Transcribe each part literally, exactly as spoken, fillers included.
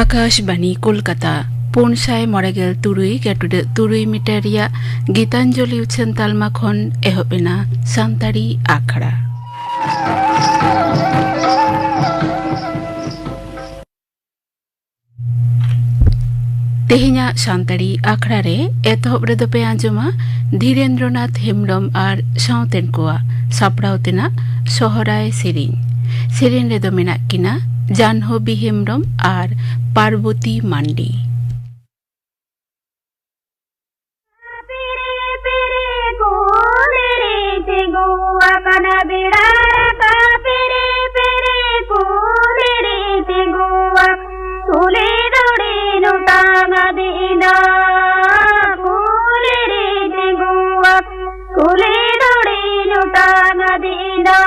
ᱟᱠᱟᱥᱵᱟᱱᱤ ᱠᱳᱞᱠᱟᱛᱟ, ᱯᱩᱱ ᱥᱟᱭ ᱢᱚᱬᱮ ᱜᱮᱞ ᱛᱩᱨᱩᱭ ᱜᱮᱴᱩᱰᱟᱹᱜ ᱛᱩᱨᱩᱭ ᱢᱤᱴᱟᱨ ᱨᱮᱭᱟᱜ ᱜᱤᱛᱟᱧᱡᱚᱞᱤ ᱩᱪᱷᱟᱹᱱ ᱛᱟᱞᱢᱟ ᱠᱷᱚᱱ ᱮᱦᱚᱵ ᱮᱱᱟ ᱥᱟᱱᱛᱟᱲᱤ ᱟᱠᱷᱲᱟ᱾ ᱛᱮᱦᱮᱧᱟᱜ ᱥᱟᱱᱛᱟᱲᱤ ᱟᱠᱷᱲᱟ ᱨᱮ ᱮᱛᱚᱦᱚᱵ ᱨᱮᱫᱚ ᱯᱮ ᱟᱸᱡᱚᱢᱟ ᱫᱷᱤᱨᱮᱱᱫᱨᱚᱱᱟᱛᱷ ᱦᱮᱢᱵᱽᱨᱚᱢ ᱟᱨ ᱥᱟᱶᱛᱮᱱ ᱠᱚᱣᱟᱜ ᱥᱟᱯᱲᱟᱣ ᱛᱮᱱᱟᱜ ᱥᱚᱦᱨᱟᱭ ᱥᱮᱨᱮᱧ᱾ ᱥᱮᱨᱮᱧ ᱨᱮᱫᱚ ᱢᱮᱱᱟᱜ ᱠᱤᱱᱟ ᱡᱟᱱᱦᱚᱵᱤ ᱦᱮᱢᱵᱽᱨᱚᱢ ᱟᱨ ᱯᱟᱨᱵᱚᱛᱤ ᱢᱟᱱᱰᱤ᱾ ᱯᱤᱨᱤ ᱯᱤᱨᱤ ᱠᱩᱞᱤ ᱨᱮ ᱛᱤᱸᱜᱩ ᱟᱠᱟᱱᱟ ᱵᱮᱲᱟ ᱨᱟᱠᱟᱵ, ᱯᱤᱨᱤ ᱯᱤᱨᱤ ᱠᱩᱞᱤ ᱨᱮ ᱛᱤᱸᱜᱩ ᱟᱠᱟᱱᱟ, ᱠᱩᱞᱤ ᱫᱩᱲᱤ ᱱᱚᱴᱟᱝ ᱟᱫᱤᱱᱟ, ᱠᱩᱞᱤ ᱨᱮ ᱛᱤᱸᱜᱩ ᱟᱠᱟᱱᱟ, ᱠᱩᱞᱤ ᱫᱩᱲᱤ ᱱᱚᱴᱟᱝ ᱟᱫᱤᱱᱟ᱾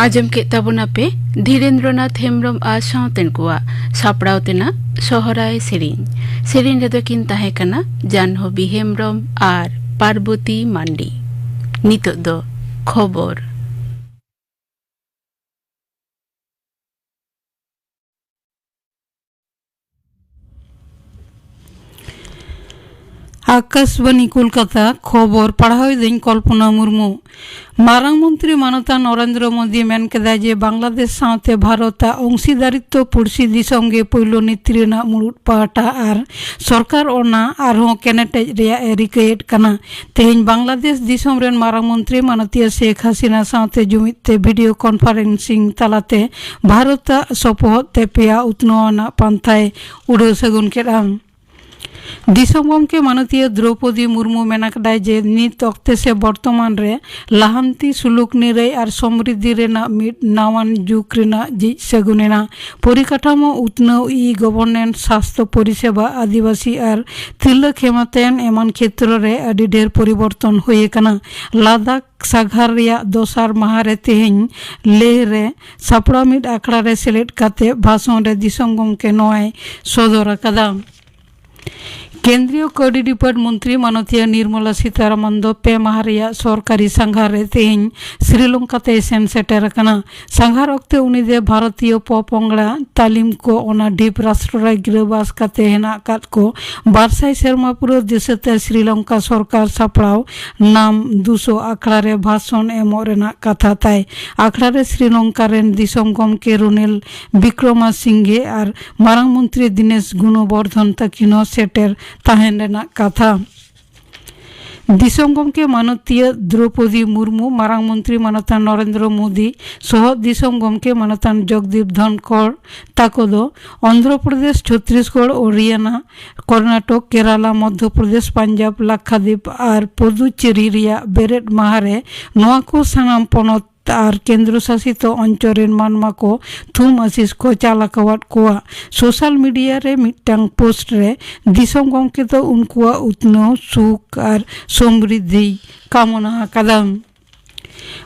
ᱟᱸᱡᱚᱢ ᱠᱮᱫ ᱛᱟᱵᱚᱱᱟᱯᱮ ᱫᱷᱤᱨᱮᱱᱫᱨᱚᱱᱟᱛᱷ ᱦᱮᱢᱵᱽᱨᱚᱢ ᱟᱨ ᱥᱟᱶᱛᱮᱱ ᱠᱚᱣᱟᱜ ᱥᱟᱯᱲᱟᱣ ᱛᱮᱱᱟᱜ ᱥᱚᱦᱨᱟᱭ ᱥᱮᱨᱮᱧ᱾ ᱥᱮᱨᱮᱧ ᱨᱮᱫᱚ ᱠᱤᱱ ᱛᱟᱦᱮᱸ ᱠᱟᱱᱟ ᱡᱟᱱᱦᱚᱵᱤ ᱦᱮᱢᱵᱽᱨᱚᱢ ᱟᱨ ᱯᱟᱨᱵᱚᱛᱤ ᱢᱟᱱᱰᱤ᱾ ᱱᱤᱛᱚᱜ ᱫᱚ ᱠᱷᱚᱵᱚᱨ᱾ ᱟᱠᱟᱥᱵᱟᱱᱤ ᱠᱳᱞᱠᱟᱛᱟ, ᱠᱷᱚᱵᱚᱨ ᱯᱟᱲᱦᱟᱣ ᱮᱫᱟᱹᱧ ᱠᱚᱞᱯᱚᱱᱟ ᱢᱩᱨᱢᱩ᱾ ᱢᱟᱨᱟᱝ ᱢᱚᱱᱛᱨᱤ ᱢᱟᱱᱚᱛᱟᱱ ᱱᱚᱨᱮᱱᱫᱨᱚ ᱢᱳᱫᱤ ᱢᱮᱱ ᱠᱮᱫᱟᱭ ᱡᱮ ᱵᱟᱝᱞᱟᱫᱮᱥ ᱥᱟᱶᱛᱮ ᱵᱷᱟᱨᱚᱛ ᱟᱜ ᱚᱝᱥᱤᱫᱟᱨᱤᱛᱛᱚ ᱯᱩᱲᱥᱤ ᱫᱤᱥᱚᱢ ᱜᱮ ᱯᱩᱭᱞᱩ ᱱᱤᱛᱤ ᱨᱮᱱᱟᱜ ᱢᱩᱲᱩᱫ ᱯᱟᱦᱴᱟ ᱟᱨ ᱥᱚᱨᱠᱟᱨ ᱚᱱᱟ ᱟᱨᱦᱚᱸ ᱠᱮᱱᱮᱴᱮᱡ ᱨᱮᱭᱟᱜ ᱮ ᱨᱤᱠᱟᱹᱭᱮᱫ ᱠᱟᱱᱟ᱾ ᱛᱮᱦᱮᱧ ᱵᱟᱝᱞᱟᱫᱮᱥ ᱫᱤᱥᱚᱢ ᱨᱮᱱ ᱢᱟᱨᱟᱝ ᱢᱚᱱᱛᱨᱤ ᱢᱟᱱᱚᱛᱤᱭᱟᱹ ᱥᱮᱠ ᱦᱟᱥᱤᱱᱟ ᱥᱟᱶᱛᱮ ᱡᱩᱢᱤᱫ ᱛᱮ ᱵᱷᱤᱰᱤᱭᱳ ᱠᱚᱱᱯᱷᱟᱨᱮᱱᱥᱤᱝ ᱛᱟᱞᱟᱛᱮ ᱵᱷᱟᱨᱚᱛ ᱟᱜ ᱥᱚᱯᱚᱦᱚᱫ ᱛᱮ ᱯᱮᱭᱟ ᱩᱛᱱᱟᱹᱣ ᱟᱱᱟᱜ ᱯᱟᱱᱛᱷᱟᱭ ᱩᱰᱟᱹᱣ ᱥᱟᱹᱜᱩᱱ ᱠᱮᱫᱼᱟ᱾ ᱫᱤᱥᱚᱢ ᱜᱚᱢᱠᱮ ᱢᱟᱱᱚᱛᱤᱭᱟᱹ ᱫᱨᱚᱣᱯᱚᱫᱤ ᱢᱩᱨᱢᱩ ᱢᱮᱱ ᱟᱠᱟᱫᱟᱭ ᱡᱮ ᱱᱤᱛ ᱚᱠᱛᱮ ᱥᱮ ᱵᱚᱨᱛᱚᱢᱟᱱ ᱨᱮ ᱞᱟᱦᱟᱱᱛᱤ, ᱥᱩᱞᱩᱠ ᱱᱤᱨᱟᱹᱭ ᱟᱨ ᱥᱚᱢᱨᱤᱫᱷᱤ ᱨᱮᱱᱟᱜ ᱢᱤᱫ ᱱᱟᱣᱟᱱ ᱡᱩᱜᱽ ᱨᱮᱱᱟᱜ ᱡᱷᱤᱡ ᱥᱟᱹᱜᱩᱱ ᱮᱱᱟ᱾ ᱯᱚᱨᱤᱠᱟᱴᱷᱟᱢᱳ ᱩᱛᱱᱟᱹᱣ, ᱤ ᱜᱚᱵᱷᱚᱨᱱᱮᱱᱥ, ᱥᱟᱥᱛᱷᱚ ᱯᱚᱨᱤᱥᱮᱵᱟ, ᱟᱹᱫᱤᱵᱟᱹᱥᱤ ᱟᱨ ᱛᱤᱨᱞᱟᱹ ᱠᱷᱮᱢᱟᱛᱟᱭᱟᱱ ᱮᱢᱟᱱ ᱠᱷᱮᱛᱨᱚ ᱨᱮ ᱟᱹᱰᱤ ᱰᱷᱮᱨ ᱯᱚᱨᱤᱵᱚᱨᱛᱚᱱ ᱦᱩᱭ ᱟᱠᱟᱱᱟ᱾ ᱞᱟᱫᱟᱠᱷ ᱥᱟᱸᱜᱷᱟᱨ ᱨᱮᱭᱟᱜ ᱫᱚᱥᱟᱨ ᱢᱟᱦᱟ ᱨᱮ ᱛᱮᱦᱮᱧ ᱞᱮᱦ ᱨᱮ ᱥᱟᱯᱲᱟᱣ ᱢᱤᱫ ᱟᱠᱷᱲᱟ ᱨᱮ ᱥᱮᱞᱮᱫ ᱠᱟᱛᱮ ᱵᱷᱟᱥᱚᱱ ᱨᱮ ᱫᱤᱥᱚᱢ ᱜᱚᱢᱠᱮ ᱱᱚᱣᱟᱭ ᱥᱚᱫᱚᱨ ᱟᱠᱟᱫᱟ᱾ ᱠᱮᱱᱫᱨᱤᱭᱚ ᱠᱟᱹᱣᱰᱤ ᱰᱤᱯᱟᱨᱴ ᱢᱚᱱᱛᱨᱤ ᱢᱟᱱᱚᱛᱤᱭᱟᱹ ᱱᱤᱨᱢᱚᱞᱟ ᱥᱤᱛᱟᱨᱟᱢᱚᱱ ᱫᱚ ᱯᱮ ᱢᱟᱦᱟ ᱨᱮᱭᱟᱜ ᱥᱚᱨᱠᱟᱨᱤ ᱥᱟᱸᱜᱷᱟᱨ ᱨᱮ ᱛᱮᱦᱮᱧ ᱥᱨᱤᱞᱚᱝᱠᱟ ᱛᱮᱭ ᱥᱮᱱ ᱥᱮᱴᱮᱨ ᱟᱠᱟᱱᱟ᱾ ᱥᱟᱸᱜᱷᱟᱨ ᱚᱠᱛᱮ ᱩᱱᱤ ᱫᱚ ᱵᱷᱟᱨᱚᱛᱤᱭᱚ ᱯᱚᱯᱚᱝᱲᱟ ᱛᱟᱹᱞᱤᱢ ᱠᱚ ᱚᱱᱟ ᱰᱷᱤᱯ ᱨᱟᱥᱴᱨᱚ ᱨᱮ ᱜᱤᱨᱟᱹᱵᱟᱥ ᱠᱟᱛᱮ ᱦᱮᱱᱟᱜ ᱟᱠᱟᱫ ᱠᱚ ᱵᱟᱨ ᱥᱟᱭ ᱥᱮᱨᱢᱟ ᱯᱩᱨᱟᱹᱣ ᱫᱤᱥᱟᱹᱛᱮ ᱥᱨᱤᱞᱚᱝᱠᱟ ᱥᱚᱨᱠᱟᱨ ᱥᱟᱯᱲᱟᱣ ᱱᱟᱢ ᱫᱩᱥᱚ ᱟᱠᱷᱲᱟ ᱨᱮ ᱵᱷᱟᱥᱚᱱ ᱮᱢᱚᱜ ᱨᱮᱱᱟᱜ ᱠᱟᱛᱷᱟ ᱛᱟᱭ᱾ ᱟᱠᱷᱲᱟ ᱨᱮ ᱥᱨᱤᱞᱚᱝᱠᱟ ᱨᱮᱱ ᱫᱤᱥᱚᱢ ᱜᱚᱢᱠᱮ ᱨᱚᱱᱤᱞ ᱵᱤᱠᱨᱚᱢᱟᱥᱤᱝᱜᱷᱮ ᱟᱨ ᱢᱟᱨᱟᱝ ᱢᱚᱱᱛᱨᱤ ᱫᱤᱱᱮᱥ ᱜᱩᱱᱚᱵᱚᱨᱫᱷᱚᱱ ᱛᱟᱹᱠᱤᱱ ᱦᱚᱸ ᱥᱮᱴᱮᱨ ᱛᱟᱦᱮᱱ ᱨᱮᱱᱟᱜ ᱠᱟᱛᱷᱟ᱾ ᱫᱤᱥᱚᱢ ᱜᱚᱢᱠᱮ ᱢᱟᱱᱚᱛᱤᱭᱟᱹ ᱫᱨᱚᱣᱯᱚᱫᱤ ᱢᱩᱨᱢᱩ, ᱢᱟᱨᱟᱝ ᱢᱚᱱᱛᱨᱤ ᱢᱟᱱᱚᱛᱟᱱ ᱱᱚᱨᱮᱱᱫᱨᱚ ᱢᱳᱫᱤ ᱥᱚᱦᱚ ᱫᱤᱥᱚᱢ ᱜᱚᱢᱠᱮ ᱢᱟᱱᱚᱛᱟᱱ ᱡᱚᱜᱽᱫᱤᱯ ᱫᱷᱚᱱᱠᱚᱲ ᱛᱟᱠᱚ ᱫᱚ ᱚᱱᱫᱷᱨᱚ ᱯᱨᱚᱫᱮᱥ, ᱪᱷᱚᱛᱨᱤᱥᱜᱚᱲ, ᱦᱚᱨᱤᱭᱟᱱᱟ, ᱠᱚᱨᱱᱟᱴᱚᱠ, ᱠᱮᱨᱟᱞᱟ, ᱢᱚᱫᱷᱭᱚ ᱯᱨᱚᱫᱮᱥ, ᱯᱟᱧᱡᱟᱵᱽ, ᱞᱟᱠᱠᱷᱟᱫᱤᱯ ᱟᱨ ᱯᱩᱫᱩᱪᱮᱨᱤ ᱨᱮᱭᱟᱜ ᱵᱮᱨᱮᱫ ᱢᱟᱦᱟ ᱨᱮ ᱱᱚᱣᱟ ᱠᱚ ᱥᱟᱱᱟᱢ ᱯᱚᱱᱚᱛ ᱟᱨ ᱠᱮᱱᱫᱨᱚ ᱥᱟᱥᱤᱛ ᱚᱧᱪᱚᱞ ᱨᱮᱱ ᱢᱟᱱᱣᱟ ᱠᱚ ᱛᱷᱩᱢ ᱟᱥᱤᱥ ᱠᱚ ᱪᱟᱞ ᱟᱠᱟᱣᱟᱫ ᱠᱚᱣᱟ᱾ ᱥᱳᱥᱟᱞ ᱢᱤᱰᱤᱭᱟ ᱨᱮ ᱢᱤᱫᱴᱟᱝ ᱯᱳᱥᱴ ᱨᱮ ᱫᱤᱥᱚᱢ ᱜᱚᱢᱠᱮ ᱫᱚ ᱩᱱᱠᱩᱣᱟᱜ ᱩᱛᱱᱟᱹᱣ, ᱥᱩᱠ ᱟᱨ ᱥᱚᱢᱨᱤᱫᱷᱤᱭ ᱠᱟᱢᱚᱱᱟ ᱟᱠᱟᱫᱟ᱾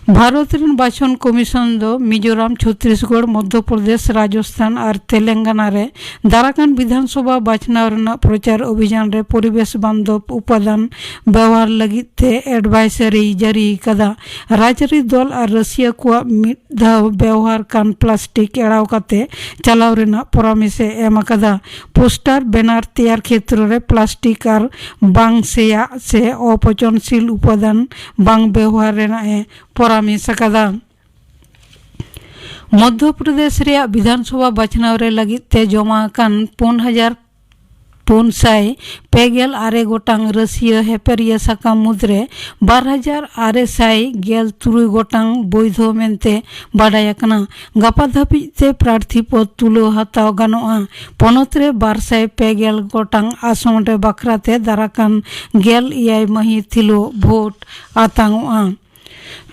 ᱵᱷᱟᱨᱚᱛ ᱨᱮᱱ ᱵᱟᱪᱷᱚᱱ ᱠᱚᱢᱤᱥᱚᱱ ᱫᱚ ᱢᱤᱡᱳᱨᱟᱢ, ᱪᱷᱚᱛᱨᱤᱥᱜᱚᱲ, ᱢᱚᱫᱽᱫᱷᱚ ᱯᱨᱚᱫᱮᱥ, ᱨᱟᱡᱚᱥᱛᱷᱟᱱ ᱟᱨ ᱛᱮᱞᱮᱝᱜᱟᱱᱟ ᱨᱮ ᱫᱟᱨᱟᱠᱟᱱ ᱵᱤᱫᱷᱟᱱᱥᱚᱵᱷᱟ ᱵᱟᱪᱷᱱᱟᱣ ᱨᱮᱱᱟᱜ ᱯᱨᱚᱪᱟᱨ ᱚᱵᱷᱤᱡᱟᱱ ᱨᱮ ᱯᱚᱨᱤᱵᱮᱥ ᱵᱟᱱᱫᱷᱚᱵ ᱩᱯᱟᱫᱟᱱ ᱵᱮᱣᱦᱟᱨ ᱞᱟᱹᱜᱤᱫ ᱛᱮ ᱮᱰᱵᱷᱟᱭᱥᱟᱨᱤ ᱡᱟᱹᱨᱤ ᱟᱠᱟᱫᱟ᱾ ᱨᱟᱡᱽᱟᱹᱨᱤ ᱫᱚᱞ ᱟᱨ ᱨᱟᱹᱥᱤᱭᱟᱹ ᱠᱚᱣᱟᱜ ᱢᱤᱫ ᱫᱷᱟᱣ ᱵᱮᱣᱦᱟᱨ ᱠᱟᱱ ᱯᱞᱟᱥᱴᱤᱠ ᱮᱲᱟᱣ ᱠᱟᱛᱮ ᱪᱟᱞᱟᱣ ᱨᱮᱱᱟᱜ ᱯᱚᱨᱟᱢᱮᱥ ᱮ ᱮᱢ ᱟᱠᱟᱫᱟ᱾ ᱯᱳᱥᱴᱟᱨ ᱵᱮᱱᱟᱨ ᱛᱮᱭᱟᱨ ᱠᱷᱮᱛᱨᱚ ᱨᱮ ᱯᱞᱟᱥᱴᱤᱠ ᱟᱨ ᱵᱟᱝ ᱥᱮᱭᱟᱜ ᱥᱮ ᱚᱯᱚᱪᱚᱱᱥᱤᱞ ᱩᱯᱟᱫᱟᱱ ᱵᱟᱝ ᱵᱮᱣᱦᱟᱨ ᱨᱮᱱᱟᱜ ᱮ ᱯᱚᱨᱟᱢᱮᱥ ᱟᱠᱟᱫᱟ᱾ ᱢᱚᱫᱽᱫᱷᱚ ᱯᱨᱚᱫᱮᱥ ᱨᱮᱭᱟᱜ ᱵᱤᱫᱷᱟᱱᱥᱚᱵᱷᱟ ᱵᱟᱪᱷᱱᱟᱣ ᱨᱮ ᱞᱟᱹᱜᱤᱫ ᱛᱮ ᱡᱚᱢᱟ ᱟᱠᱟᱱ ᱯᱩᱱ ᱦᱟᱡᱟᱨ ᱯᱩᱱ ᱥᱟᱭ ᱯᱮ ᱜᱮᱞ ᱟᱨᱮ ᱜᱚᱴᱟᱝ ᱨᱟᱹᱥᱤᱭᱟᱹ ᱦᱮᱯᱮᱨᱤᱭᱟᱹ ᱥᱟᱠᱟᱢ ᱢᱩᱫᱽᱨᱮ ᱵᱟᱨ ᱦᱟᱡᱟᱨ ᱟᱨᱮ ᱥᱟᱭ ᱜᱮᱞ ᱛᱩᱨᱩᱭ ᱜᱚᱴᱟᱝ ᱵᱳᱭᱫᱷᱚ ᱢᱮᱱᱛᱮ ᱵᱟᱰᱟᱭ ᱟᱠᱟᱱᱟ᱾ ᱜᱟᱯᱟ ᱫᱷᱟᱹᱵᱤᱡ ᱛᱮ ᱯᱨᱟᱨᱛᱷᱤ ᱯᱚᱫᱽ ᱛᱩᱞᱟᱹᱣ ᱦᱟᱛᱟᱣ ᱜᱟᱱᱚᱜᱼᱟ᱾ ᱯᱚᱱᱚᱛ ᱨᱮ ᱵᱟᱨ ᱥᱟᱭ ᱯᱮ ᱜᱮᱞ ᱜᱚᱴᱟᱝ ᱟᱥᱚᱱ ᱨᱮ ᱵᱟᱠᱷᱨᱟ ᱛᱮ ᱫᱟᱨᱟᱠᱟᱱ ᱜᱮᱞ ᱮᱭᱟᱭ ᱢᱟᱹᱦᱤᱛ ᱦᱤᱞᱳᱜ ᱵᱷᱳᱴ ᱟᱛᱟᱝᱚᱜᱼᱟ᱾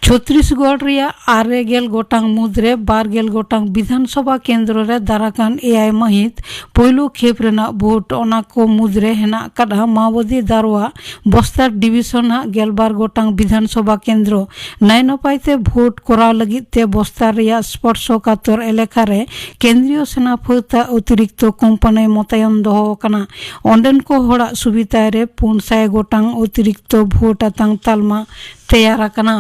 ᱪᱷᱚᱛᱨᱤᱥᱜᱚᱲ ᱨᱮᱭᱟᱜ ᱟᱨᱮ ᱜᱮᱞ ᱜᱚᱴᱟᱝ ᱢᱩᱫᱽᱨᱮ ᱵᱟᱨ ᱜᱮᱞ ᱜᱚᱴᱟᱝ ᱵᱤᱫᱷᱟᱱ ᱥᱚᱵᱷᱟ ᱠᱮᱱᱫᱨᱚ ᱨᱮ ᱫᱟᱨᱟᱠᱟᱱ ᱮᱭᱟᱭ ᱢᱟᱹᱦᱤᱛ ᱯᱳᱭᱞᱳ ᱠᱷᱮᱯ ᱨᱮᱱᱟᱜ ᱵᱷᱳᱴ᱾ ᱚᱱᱟ ᱠᱚ ᱢᱩᱫᱽᱨᱮ ᱦᱮᱱᱟᱜ ᱟᱠᱟᱫᱼᱟ ᱢᱟᱣᱵᱟᱫᱤ ᱫᱟᱨᱣᱟ ᱵᱚᱥᱛᱟᱨ ᱰᱤᱵᱤᱥᱚᱱ ᱟᱜ ᱜᱮᱞᱵᱟᱨ ᱜᱚᱴᱟᱝ ᱵᱤᱫᱷᱟᱱ ᱥᱚᱵᱷᱟ ᱠᱮᱱᱫᱨᱚ᱾ ᱱᱟᱭ ᱱᱟᱯᱟᱭ ᱛᱮ ᱵᱷᱳᱴ ᱠᱚᱨᱟᱣ ᱞᱟᱹᱜᱤᱫ ᱛᱮ ᱵᱚᱥᱛᱟᱨ ᱨᱮᱭᱟᱜ ᱥᱯᱚᱨᱥᱚ ᱠᱟᱛᱚᱨ ᱮᱞᱟᱠᱟ ᱨᱮ ᱠᱮᱱᱫᱨᱤᱭᱚ ᱥᱮᱱᱟ ᱯᱷᱟᱹᱫᱽ ᱟᱜ ᱚᱛᱤᱨᱤᱠᱛᱚ ᱠᱳᱢᱯᱟᱱᱤ ᱢᱚᱛᱟᱭᱚᱱ ᱫᱚᱦᱚ ᱟᱠᱟᱱᱟ᱾ ᱚᱸᱰᱮᱱ ᱠᱚ ᱦᱚᱲᱟᱜ ᱥᱩᱵᱤᱫᱷᱟ ᱨᱮ ᱯᱩᱱ ᱥᱟᱭ ᱜᱚᱴᱟᱝ ᱚᱛᱤᱨᱤᱠᱛᱚ ᱵᱷᱳᱴ ᱟᱛᱟᱝ ᱛᱟᱞᱢᱟ ᱛᱮᱭᱟᱨ ᱟᱠᱟᱱᱟ᱾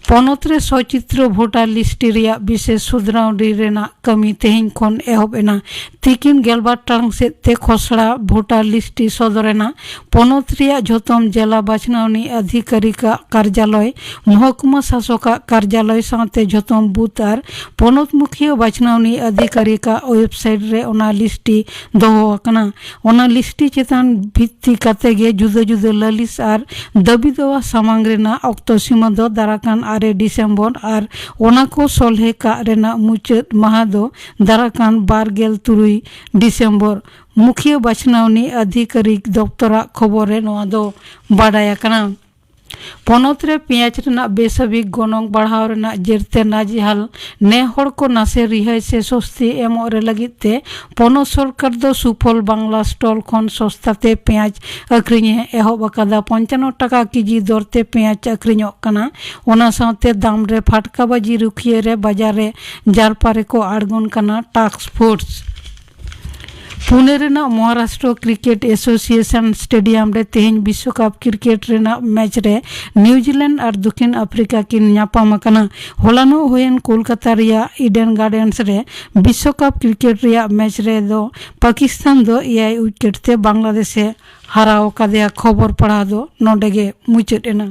ᱯᱚᱱᱚᱛ ᱨᱮ ᱥᱚᱪᱤᱛᱨᱚ ᱵᱷᱳᱴᱟᱨ ᱞᱤᱥᱴ ᱨᱮᱭᱟᱜ ᱵᱤᱥᱮᱥ ᱥᱩᱫᱷᱨᱟᱣᱰᱤ ᱨᱮᱱᱟᱜ ᱠᱟᱹᱢᱤ ᱛᱮᱦᱮᱧ ᱠᱷᱚᱱ ᱮᱦᱚᱵ ᱮᱱᱟ᱾ ᱛᱤᱠᱤᱱ ᱜᱮᱞᱵᱟᱨ ᱴᱟᱲᱟᱝ ᱥᱮᱫ ᱛᱮ ᱠᱷᱚᱥᱲᱟ ᱵᱷᱳᱴᱟᱨ ᱞᱤᱥᱴ ᱥᱚᱫᱚᱨ ᱮᱱᱟ᱾ ᱯᱚᱱᱚᱛ ᱨᱮᱭᱟᱜ ᱡᱷᱚᱛᱚᱢ ᱡᱮᱞᱟ ᱵᱟᱪᱷᱱᱟᱣᱱᱤ ᱟᱫᱷᱤᱠᱟᱨᱤᱠᱟᱜ ᱠᱟᱨᱡᱟᱞᱚᱭ, ᱢᱚᱦᱚᱠᱩᱢᱟ ᱥᱟᱥᱚᱠᱟᱜ ᱠᱟᱨᱡᱟᱞᱚᱭ ᱥᱟᱶᱛᱮ ᱡᱷᱚᱛᱚᱢ ᱵᱩᱛᱷ ᱟᱨ ᱯᱚᱱᱚᱛ ᱢᱩᱠᱷᱤᱭᱟᱹ ᱵᱟᱪᱷᱱᱟᱣᱱᱤ ᱟᱫᱷᱤᱠᱟᱨᱤᱠᱟᱜ ᱣᱮᱵᱥᱟᱭᱤᱴ ᱨᱮ ᱚᱱᱟ ᱞᱤᱥᱴ ᱫᱚᱦᱚ ᱟᱠᱟᱱᱟ᱾ ᱚᱱᱟ ᱞᱤᱥᱴ ᱪᱮᱛᱟᱱ ᱵᱷᱤᱛᱛᱤ ᱠᱟᱛᱮ ᱜᱮ ᱡᱩᱫᱟᱹ ᱡᱩᱫᱟᱹ ᱞᱟᱹᱞᱤᱥ ᱟᱨ ᱫᱟᱹᱵᱤ ᱫᱟᱣᱟ ᱥᱟᱢᱟᱝ ᱨᱮᱱᱟᱜ ᱚᱠᱛᱚ ᱥᱤᱢᱟᱹ ᱫᱚ ᱫᱟᱨᱟᱠᱟᱱ ᱟᱨᱮ ᱰᱤᱥᱮᱢᱵᱚᱨ ᱟᱨ ᱚᱱᱟ ᱠᱚ ᱥᱚᱞᱦᱮ ᱠᱟᱜ ᱨᱮᱱᱟᱜ ᱢᱩᱪᱟᱹᱫ ᱢᱟᱦᱟ ᱫᱚ ᱫᱟᱨᱟᱠᱟᱱ ᱵᱟᱨ ᱜᱮᱞ ᱛᱩᱨᱩᱭ ᱰᱤᱥᱮᱢᱵᱚᱨ᱾ ᱢᱩᱠᱷᱤᱭᱟᱹ ᱵᱟᱪᱷᱱᱟᱣᱱᱤ ᱟᱫᱷᱤᱠᱟᱨᱤᱠ ᱫᱚᱯᱛᱚᱨᱟᱜ ᱠᱷᱚᱵᱚᱨ ᱨᱮ ᱱᱚᱣᱟ ᱫᱚ ᱵᱟᱰᱟᱭ ᱟᱠᱟᱱᱟ᱾ ᱯᱚᱱᱚᱛ ᱨᱮ ᱯᱮᱸᱭᱟᱡᱽ ᱨᱮᱱᱟᱜ ᱵᱮᱥᱟᱵᱤᱠ ᱜᱚᱱᱚᱝ ᱵᱟᱲᱦᱟᱣ ᱨᱮᱱᱟᱜ ᱡᱮᱨᱛᱮ ᱱᱟᱡᱤᱦᱟᱞ ᱱᱮ ᱦᱚᱲ ᱠᱚ ᱱᱟᱥᱮ ᱨᱤᱦᱟᱹᱭ ᱥᱮ ᱥᱚᱥᱛᱤ ᱮᱢᱚᱜ ᱨᱮ ᱞᱟᱹᱜᱤᱫ ᱛᱮ ᱯᱚᱱᱚᱛ ᱥᱚᱨᱠᱟᱨ ᱫᱚ ᱥᱩᱯᱷᱚᱞ ᱵᱟᱝᱞᱟ ᱥᱴᱚᱞ ᱠᱷᱚᱱ ᱥᱚᱥᱛᱟ ᱛᱮ ᱯᱮᱸᱭᱟᱡᱽ ᱟᱹᱠᱷᱨᱤᱧ ᱮ ᱮᱦᱚᱵ ᱟᱠᱟᱫᱟ᱾ ᱯᱚᱧᱪᱟᱱᱱᱚ ᱴᱟᱠᱟ ᱠᱮᱡᱤ ᱫᱚᱨ ᱛᱮ ᱯᱮᱸᱭᱟᱡᱽ ᱟᱹᱠᱷᱨᱤᱧᱚᱜ ᱠᱟᱱᱟ᱾ ᱚᱱᱟ ᱥᱟᱶᱛᱮ ᱫᱟᱢ ᱨᱮ ᱯᱷᱟᱴᱠᱟᱵᱟᱡᱤ ᱨᱩᱠᱷᱤᱭᱟᱹ ᱨᱮ ᱵᱟᱡᱟᱨ ᱨᱮ ᱡᱟᱨᱯᱟ ᱨᱮᱠᱚ ᱟᱬᱜᱚᱱ ᱠᱟᱱᱟ ᱴᱟᱥᱠ ᱯᱷᱳᱨᱥ᱾ ᱯᱩᱱᱮ ᱨᱮᱱᱟᱜ ᱢᱚᱦᱟᱨᱟᱥᱴᱨᱚ ᱠᱨᱤᱠᱮᱴ ᱮᱥᱳᱥᱤᱭᱮᱥᱚᱱ ᱥᱴᱮᱰᱤᱭᱟᱢ ᱨᱮ ᱛᱮᱦᱮᱧ ᱵᱤᱥᱥᱚᱠᱟᱯ ᱠᱨᱤᱠᱮᱴ ᱨᱮᱱᱟᱜ ᱢᱮᱪ ᱨᱮ ᱱᱤᱣᱡᱤᱞᱮᱱᱰ ᱟᱨ ᱫᱚᱠᱷᱤᱱ ᱟᱯᱷᱨᱤᱠᱟ ᱠᱤᱱ ᱧᱟᱯᱟᱢ ᱟᱠᱟᱱᱟ᱾ ᱦᱚᱞᱟᱱᱚᱜ ᱦᱩᱭᱮᱱ ᱠᱳᱞᱠᱟᱛᱟ ᱨᱮᱭᱟᱜ ᱤᱰᱮᱱ ᱜᱟᱨᱰᱮᱱᱥ ᱨᱮ ᱵᱤᱥᱥᱚᱠᱟᱯ ᱠᱨᱤᱠᱮᱴ ᱨᱮᱭᱟᱜ ᱢᱮᱪ ᱨᱮᱫᱚ ᱯᱟᱠᱤᱥᱛᱟᱱ ᱫᱚ ᱮᱭᱟᱭ ᱩᱭᱠᱮᱴ ᱛᱮ ᱵᱟᱝᱞᱟᱫᱮᱥ ᱮ ᱦᱟᱨᱟᱣ ᱟᱠᱟᱫᱮᱭᱟ᱾ ᱠᱷᱚᱵᱚᱨ ᱯᱟᱲᱦᱟᱣ ᱫᱚ ᱱᱚᱰᱮ ᱜᱮ ᱢᱩᱪᱟᱹᱫ ᱮᱱᱟ᱾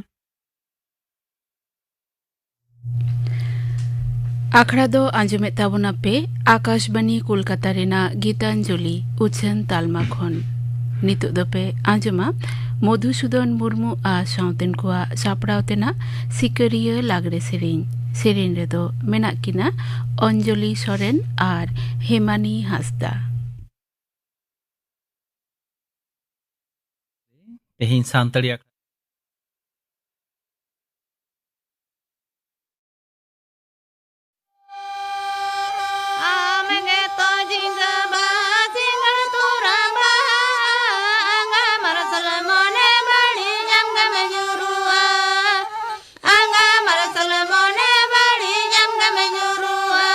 ᱟᱠᱷᱲᱟ ᱫᱚ ᱟᱸᱡᱚᱢᱮᱫ ᱛᱟᱵᱚᱱᱟ ᱯᱮ ᱟᱠᱟᱥᱵᱟᱱᱤ ᱠᱳᱞᱠᱟᱛᱟ ᱨᱮᱱᱟᱜ ᱜᱤᱛᱟᱧᱡᱚᱞᱤ ᱩᱪᱷᱟᱹᱱ ᱛᱟᱞᱢᱟ ᱠᱷᱚᱱ᱾ ᱱᱤᱛᱚᱜ ᱫᱚᱯᱮ ᱟᱸᱡᱚᱢᱟ ᱢᱚᱫᱷᱩᱥᱩᱫᱚᱱ ᱢᱩᱨᱢᱩ ᱟᱨ ᱥᱟᱶᱛᱮᱱ ᱠᱚᱣᱟᱜ ᱥᱟᱯᱲᱟᱣ ᱛᱮᱱᱟᱜ ᱥᱤᱠᱟᱹᱨᱤᱭᱟᱹ ᱞᱟᱜᱽᱲᱮ ᱥᱮᱨᱮᱧ᱾ ᱥᱮᱨᱮᱧ ᱨᱮᱫᱚ ᱢᱮᱱᱟᱜ ᱠᱤᱱᱟ ᱚᱧᱡᱚᱞᱤ ᱥᱚᱨᱮᱱ ᱟᱨ ᱦᱮᱢᱟᱱᱤ ᱦᱟᱸᱥᱫᱟ᱾ ᱛᱮᱦᱮᱧ ᱥᱟᱱᱛᱟᱲᱤ ᱟᱠᱷᱲᱟ᱾ ᱟᱢ ᱜᱮᱛᱚ ᱡᱤᱸᱫᱟᱹ ᱵᱟᱦᱟ, ᱥᱤᱸᱜᱟᱹᱲ ᱛᱚᱨᱟ ᱵᱟᱦᱟ, ᱟᱸᱜᱟ ᱢᱟᱨᱥᱟᱞ ᱢᱚᱱᱮ ᱵᱟᱹᱲᱤᱡ ᱟᱢ ᱜᱮᱢ ᱧᱩᱨᱩᱜᱼᱟ᱾ ᱟᱸᱜᱟ ᱢᱟᱨᱥᱟᱞ ᱢᱚᱱᱮ ᱵᱟᱹᱲᱤᱡ ᱟᱢ ᱜᱮᱢ ᱧᱩᱨᱩᱜᱼᱟ᱾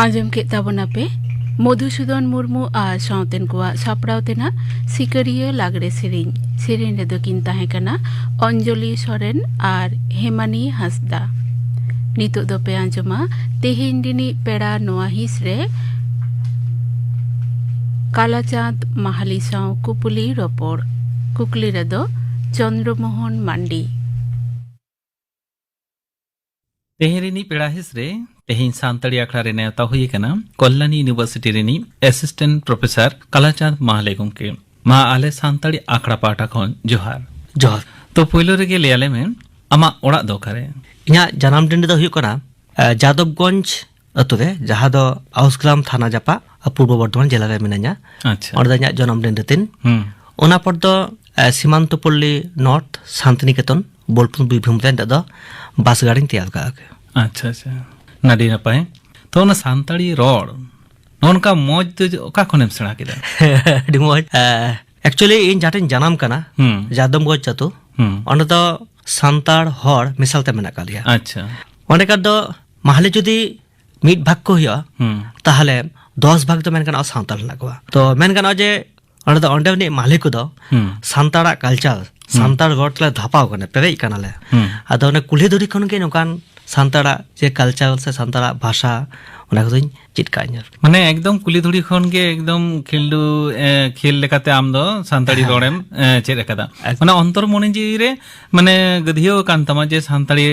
ᱟᱸᱡᱚᱢ ᱠᱮᱫ ᱛᱟᱵᱚᱱᱟᱯᱮ ᱢᱚᱫᱷᱩᱥᱩᱫᱚᱱ ᱢᱩᱨᱢᱩ ᱟᱨ ᱥᱟᱶᱛᱮᱱ ᱠᱚᱣᱟᱜ ᱥᱟᱯᱲᱟᱣ ᱛᱮᱱᱟᱜ ᱥᱤᱠᱟᱹᱨᱤᱭᱟᱹ ᱞᱟᱜᱽᱲᱮ ᱥᱮᱨᱮᱧ᱾ ᱥᱮᱨᱮᱧ ᱨᱮᱫᱚ ᱠᱤᱱ ᱛᱟᱦᱮᱸ ᱠᱟᱱᱟ ᱚᱧᱡᱚᱞᱤ ᱥᱚᱨᱮᱱ ᱟᱨ ᱦᱮᱢᱟᱱᱤ ᱦᱟᱸᱥᱫᱟ᱾ ᱱᱤᱛᱚᱜ ᱫᱚᱯᱮ ᱟᱸᱡᱚᱢᱟ ᱛᱮᱦᱮᱧ ᱨᱤᱱᱤᱡ ᱯᱮᱲᱟ ᱱᱚᱣᱟ ᱦᱤᱸᱥ ᱨᱮ ᱠᱟᱞᱟᱪᱟᱸᱫᱽ ᱢᱟᱦᱟᱞᱤ ᱥᱟᱶ ᱠᱩᱯᱩᱞᱤ ᱨᱚᱯᱚᱲ᱾ ᱠᱩᱠᱞᱤ ᱨᱮᱫᱚ ᱪᱚᱱᱫᱨᱚ ᱢᱳᱦᱚᱱ ᱢᱟᱱᱰᱤ᱾ ᱛᱮᱦᱮᱧ ᱨᱤᱱᱤᱡ ᱯᱮᱲᱟ ᱦᱤᱸᱥ ᱨᱮ ᱛᱮᱦᱮᱧ ᱥᱟᱱᱛᱟᱲᱤ ᱟᱠᱷᱲᱟ ᱨᱮ ᱱᱮᱣᱛᱟ ᱦᱩᱭ ᱟᱠᱟᱱᱟ ᱠᱚᱞᱞᱟᱱᱤ ᱤᱭᱩᱱᱤᱵᱷᱟᱨᱥᱤᱴᱤ ᱨᱤᱱᱤᱡ ᱮᱥᱤᱥᱴᱮᱱᱴ ᱯᱨᱚᱯᱷᱮᱥᱚᱨ ᱠᱟᱞᱟᱪᱟᱸᱫᱽ ᱢᱟᱦᱞᱮ ᱜᱚᱢᱠᱮ᱾ ᱢᱟ ᱟᱞᱮ ᱥᱟᱱᱛᱟᱲᱤ ᱟᱠᱷᱲᱟ ᱯᱟᱦᱴᱟ ᱠᱷᱚᱱ ᱡᱚᱦᱟᱨ᱾ ᱡᱚᱦᱟᱨ᱾ ᱛᱚ ᱯᱳᱭᱞᱳ ᱨᱮᱜᱮ ᱞᱟᱹᱭ ᱟᱞᱮ ᱢᱮ, ᱟᱢᱟᱜ ᱚᱲᱟᱜ ᱫᱚ ᱚᱠᱟᱨᱮ? ᱤᱧᱟᱹᱜ ᱡᱟᱱᱟᱢ ᱰᱤᱸᱰᱟᱹ ᱫᱚ ᱦᱩᱭᱩᱜ ᱠᱟᱱᱟ, ᱮ, ᱡᱟᱫᱚᱵᱽᱜᱚᱸᱡᱽ ᱟᱹᱛᱩ ᱨᱮ, ᱡᱟᱦᱟᱸ ᱫᱚ ᱟᱣᱩᱥᱜᱨᱟᱢ ᱛᱷᱟᱱᱟ ᱡᱟᱯᱟᱜ ᱯᱩᱨᱵᱚ ᱵᱚᱨᱫᱷᱚᱢᱟᱱ ᱡᱮᱞᱟ ᱨᱮ ᱢᱤᱱᱟᱹᱧᱟ᱾ ᱟᱪᱪᱷᱟ᱾ ᱚᱸᱰᱮ ᱫᱚ ᱤᱧᱟᱹᱜ ᱡᱚᱱᱚᱢ ᱰᱤᱸᱰᱟᱹ ᱛᱤᱧ᱾ ᱦᱩᱸ᱾ ᱚᱱᱟ ᱯᱚᱨ ᱫᱚ, ᱮ, ᱥᱤᱢᱟᱱᱛᱚᱯᱚᱞᱞᱤ ᱱᱚᱨᱛᱷ ᱥᱟᱱᱛᱤᱱᱤᱠᱮᱛᱚᱱ ᱵᱳᱞᱯᱩᱨ ᱵᱤᱨᱵᱷᱩᱢ ᱨᱮ ᱱᱤᱛᱚᱜ ᱫᱚ ᱵᱟᱥ ᱜᱟᱲᱤᱧ ᱛᱮᱭᱟᱨ ᱠᱟᱜᱼᱟ᱾ ᱟᱪᱪᱷᱟ, ᱟᱪᱪᱷᱟ᱾ ᱟᱹᱰᱤ ᱱᱟᱯᱟᱭ᱾ ᱛᱚ ᱚᱱᱟ ᱥᱟᱱᱛᱟᱲᱤ ᱨᱚᱲ ᱱᱚᱜᱼᱚ ᱱᱚᱝᱠᱟ ᱢᱚᱡᱽ ᱫᱚ ᱚᱠᱟ ᱠᱷᱚᱱᱮᱢ ᱥᱮᱬᱟ ᱠᱮᱫᱟ? ᱟᱹᱰᱤ ᱢᱚᱡᱽ᱾ ᱮ, actually ᱤᱧ ᱡᱟᱦᱟᱸ ᱴᱷᱮᱱ ᱡᱟᱱᱟᱢ ᱠᱟᱱᱟ, ᱦᱩᱸ᱾ ᱡᱟᱫᱚᱵᱽᱜᱚᱸᱡᱽ ᱟᱹᱛᱩ, ᱦᱩᱸ᱾ ᱚᱸᱰᱮ ᱫᱚ ᱥᱟᱱᱛᱟᱲ ᱦᱚᱲ ᱢᱮᱥᱟᱞ ᱛᱮ ᱢᱮᱱᱟᱜ ᱟᱠᱟᱫ ᱞᱮᱭᱟ᱾ ᱟᱪᱪᱷᱟ᱾ ᱚᱸᱰᱮ ᱠᱷᱟᱱ ᱫᱚ ᱢᱟᱦᱞᱮ ᱡᱩᱫᱤ ᱢᱤᱫ ᱵᱷᱟᱜᱽ ᱠᱚ ᱦᱩᱭᱩᱜᱼᱟ, ᱦᱩᱸ᱾ ᱛᱟᱦᱚᱞᱮ ᱫᱚᱥ ᱵᱷᱟᱜᱽ ᱫᱚ ᱢᱮᱱ ᱜᱟᱱᱚᱜᱼᱟ ᱥᱟᱱᱛᱟᱲ ᱦᱮᱱᱟᱜ ᱠᱚᱣᱟ᱾ ᱛᱚ ᱢᱮᱱ ᱜᱟᱱᱚᱜᱼᱟ ᱡᱮ ᱚᱸᱰᱮ ᱫᱚ ᱚᱸᱰᱮ ᱨᱤᱱᱤᱡ ᱢᱟᱹᱦᱞᱤ ᱠᱚᱫᱚ ᱦᱩᱸ᱾ ᱥᱟᱱᱛᱟᱲᱟᱜ ᱠᱟᱞᱪᱟᱨ, ᱦᱩᱸ᱾ ᱥᱟᱱᱛᱟᱲ ᱨᱚᱲ ᱛᱮᱞᱮ ᱫᱷᱟᱯᱟᱣ ᱠᱟᱱᱟ, ᱯᱮᱨᱮᱡ ᱠᱟᱱᱟᱞᱮ᱾ ᱦᱩᱸ᱾ ᱟᱫᱚ ᱚᱱᱮ ᱠᱩᱞᱦᱤ ᱫᱷᱩᱲᱤ ᱠᱷᱚᱱ ᱜᱮ ᱱᱚᱝᱠᱟᱱ ᱥᱟᱱᱛᱟᱲᱟᱜ ᱡᱮ ᱠᱟᱞᱪᱟᱨ ᱥᱮ ᱥᱟᱱᱛᱟᱲᱟᱜ ᱵᱷᱟᱥᱟ, ᱚᱱᱟ ᱠᱚᱫᱚᱧ ᱪᱮᱫ ᱠᱟᱜᱼᱟ ᱟᱨᱠᱤ᱾ ᱢᱟᱱᱮ ᱮᱠᱫᱚᱢ ᱠᱩᱞᱦᱤ ᱫᱷᱩᱲᱤ ᱠᱷᱚᱱ ᱜᱮ ᱮᱠᱫᱚᱢ ᱠᱷᱮᱞᱰᱩ, ᱮ, ᱠᱷᱮᱞ ᱞᱮᱠᱟᱛᱮ ᱟᱢ ᱫᱚ ᱥᱟᱱᱛᱟᱲᱤ ᱦᱮᱸ᱾ ᱨᱚᱲᱮᱢ, ᱮ, ᱪᱮᱫ ᱟᱠᱟᱫᱟ᱾ ᱮᱠᱫᱚᱢ᱾ ᱢᱟᱱᱮ ᱚᱱᱛᱚᱨ ᱢᱚᱱᱮ ᱡᱤᱣᱤ ᱨᱮ ᱢᱟᱱᱮ ᱜᱟᱹᱫᱷᱭᱟᱹᱣ ᱟᱠᱟᱱ ᱛᱟᱢᱟ ᱡᱮ ᱥᱟᱱᱛᱟᱲᱤ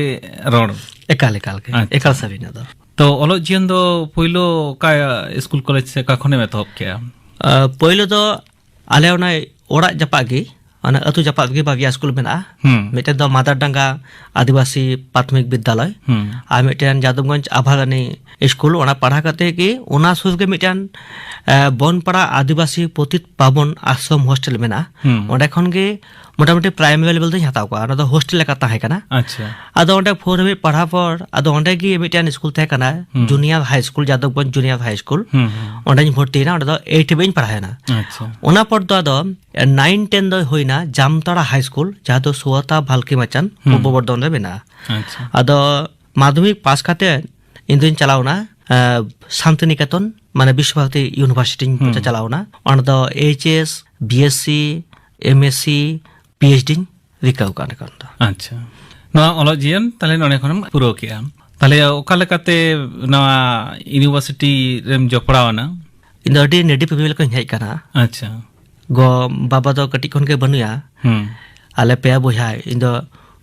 ᱨᱚᱲ᱾ ᱮᱠᱟᱞ, ᱮᱠᱟᱞ ᱜᱮ᱾ ᱟᱪᱪᱷᱟ᱾ ᱮᱠᱟᱞ ᱥᱟᱹᱨᱤ ᱱᱚᱣᱟ ᱫᱚ᱾ ᱛᱚ ᱚᱞᱚᱜ ᱡᱤᱭᱚᱱ ᱫᱚ ᱯᱳᱭᱞᱳ ᱚᱠᱟ ᱥᱠᱩᱞ ᱠᱚᱞᱮᱡᱽ ᱥᱮ ᱚᱠᱟ ᱠᱷᱚᱱᱮᱢ ᱮᱛᱚᱦᱚᱵ ᱠᱮᱜᱼᱟ? ᱟ, ᱯᱳᱭᱞᱳ ᱫᱚ ᱟᱞᱮ ᱚᱱᱟ ᱚᱲᱟᱜ ᱡᱟᱯᱟᱜ ᱜᱮ, ᱚᱱᱟ ᱟᱹᱛᱩ ᱡᱟᱯᱟᱜ ᱜᱮ ᱵᱟᱨᱭᱟ ᱥᱠᱩᱞ ᱢᱮᱱᱟᱜᱼᱟ᱾ ᱦᱩᱸ᱾ ᱢᱤᱫᱴᱮᱱ ᱫᱚ ᱢᱟᱫᱟᱨᱰᱟᱸᱜᱟ ᱟᱹᱫᱤᱵᱟᱹᱥᱤ ᱯᱨᱟᱛᱷᱚᱢᱤᱠ ᱵᱤᱫᱽᱫᱟᱞᱚᱭ, ᱦᱩᱸ᱾ ᱟᱨ ᱢᱤᱫᱴᱮᱱ ᱡᱟᱫᱚᱵᱽᱜᱚᱸᱡᱽ ᱟᱵᱷᱟᱨᱟᱱᱤ ᱥᱠᱩᱞ᱾ ᱚᱱᱟ ᱯᱟᱲᱦᱟᱣ ᱠᱟᱛᱮ ᱜᱮ ᱚᱱᱟ ᱥᱩᱨ ᱜᱮ ᱢᱤᱫᱴᱮᱱ, ᱮ, ᱵᱚᱱᱯᱟᱲᱟ ᱟᱹᱫᱤᱵᱟᱹᱥᱤ ᱯᱚᱛᱤᱛ ᱯᱟᱵᱚᱱ ᱟᱥᱨᱚᱢ ᱦᱳᱥᱴᱮᱞ ᱢᱮᱱᱟᱜᱼᱟ᱾ ᱦᱩᱸ᱾ ᱚᱸᱰᱮ ᱠᱷᱚᱱ ᱜᱮ ᱢᱚᱴᱟᱢᱩᱴᱤ ᱯᱨᱟᱭᱢᱟᱨᱤ ᱞᱮᱵᱮᱞ ᱫᱚᱧ ᱦᱟᱛᱟᱣ ᱠᱚᱣᱟ᱾ ᱚᱱᱟ ᱫᱚ ᱦᱳᱥᱴᱮᱞ ᱞᱮᱠᱟ ᱛᱟᱦᱮᱸ ᱠᱟᱱᱟ᱾ ᱟᱪᱪᱷᱟ᱾ ᱟᱫᱚ ᱚᱸᱰᱮ ᱯᱷᱳᱨ ᱦᱟᱹᱵᱤᱡ ᱯᱟᱲᱦᱟᱣ ᱯᱚᱨ, ᱟᱫᱚ ᱚᱸᱰᱮ ᱜᱮ ᱢᱤᱫᱴᱮᱱ ᱥᱠᱩᱞ ᱛᱟᱦᱮᱸ ᱠᱟᱱᱟ, ᱦᱩᱸ᱾ Junior high school, Jadabganj junior high school. ᱦᱩᱸ, ᱦᱩᱸ᱾ ᱚᱸᱰᱮᱧ ᱵᱷᱚᱨᱛᱤᱭᱮᱱᱟ, ᱚᱸᱰᱮ ᱫᱚ ᱮᱭᱤᱴ ᱦᱟᱹᱵᱤᱡ ᱤᱧ ᱯᱟᱲᱦᱟᱣᱮᱱᱟ᱾ ᱟᱪᱪᱷᱟ᱾ ᱚᱱᱟ ᱯᱚᱨ ᱫᱚ ᱟᱫᱚ ᱱᱟᱭᱤᱱ ᱴᱮᱱ ᱫᱚ ᱦᱩᱭᱱᱟ ᱡᱟᱢᱛᱟᱲᱟ ᱦᱟᱭ ᱥᱠᱩᱞ, ᱡᱟᱦᱟᱸ ᱫᱚ ᱥᱩᱣᱟᱛᱟ ᱵᱷᱟᱞᱠᱤ ᱢᱟᱪᱟᱱ, ᱦᱩᱸ᱾ ᱯᱩᱨᱵᱚ ᱵᱚᱨᱫᱷᱚᱢᱟᱱ ᱨᱮ ᱢᱮᱱᱟᱜᱼᱟ᱾ ᱟᱪᱪᱷᱟ᱾ ᱟᱫᱚ ᱢᱟᱫᱽᱫᱷᱚᱢᱤᱠ ᱯᱟᱥ ᱠᱟᱛᱮ ᱤᱧ ᱫᱩᱧ ᱪᱟᱞᱟᱣᱱᱟ ᱥᱟᱱᱛᱤᱱᱤᱠᱮᱛᱚᱱ, ᱢᱟᱱᱮ ᱵᱤᱥᱥᱚ ᱵᱷᱟᱨᱚᱛᱤ ᱤᱭᱩᱱᱤᱵᱷᱟᱨᱥᱤᱴᱤᱧ ᱦᱩᱸ᱾ ᱪᱟᱪᱟᱞᱟᱣ ᱮᱱᱟ᱾ ᱚᱸᱰᱮ ᱫᱚ H S, B S C, M S C, P H ᱰᱤᱧ ᱨᱤᱠᱟᱹᱣ ᱠᱟᱜᱼᱟ ᱱᱤᱛᱚᱜ ᱫᱚ᱾ ᱟᱪᱪᱷᱟ᱾ ᱱᱚᱣᱟ ᱚᱞᱚᱜ ᱡᱤᱭᱚᱱ ᱛᱟᱦᱞᱮ ᱱᱚᱰᱮ ᱠᱷᱚᱱᱮᱢ ᱯᱩᱨᱟᱹᱣ ᱠᱮᱜᱼᱟ᱾ ᱛᱟᱦᱞᱮ ᱚᱠᱟ ᱞᱮᱠᱟᱛᱮ ᱱᱚᱣᱟ ᱤᱭᱩᱱᱤᱵᱷᱟᱨᱥᱤᱴᱤ ᱨᱮᱢ ᱡᱚᱯᱲᱟᱣ ᱮᱱᱟ? ᱤᱧ ᱫᱚ ᱟᱹᱰᱤ ᱱᱮᱰᱤ ᱯᱷᱮᱢᱤᱞᱤ ᱠᱷᱚᱱᱤᱧ ᱦᱮᱡ ᱟᱠᱟᱱᱟ᱾ ᱟᱪᱪᱷᱟ᱾ ᱜᱚ ᱵᱟᱵᱟ ᱫᱚ ᱠᱟᱹᱴᱤᱡ ᱠᱷᱚᱱ ᱜᱮ ᱵᱟᱹᱱᱩᱭᱟ᱾ ᱦᱩᱸ᱾ ᱟᱞᱮ ᱯᱮ ᱵᱚᱭᱦᱟ, ᱤᱧ ᱫᱚ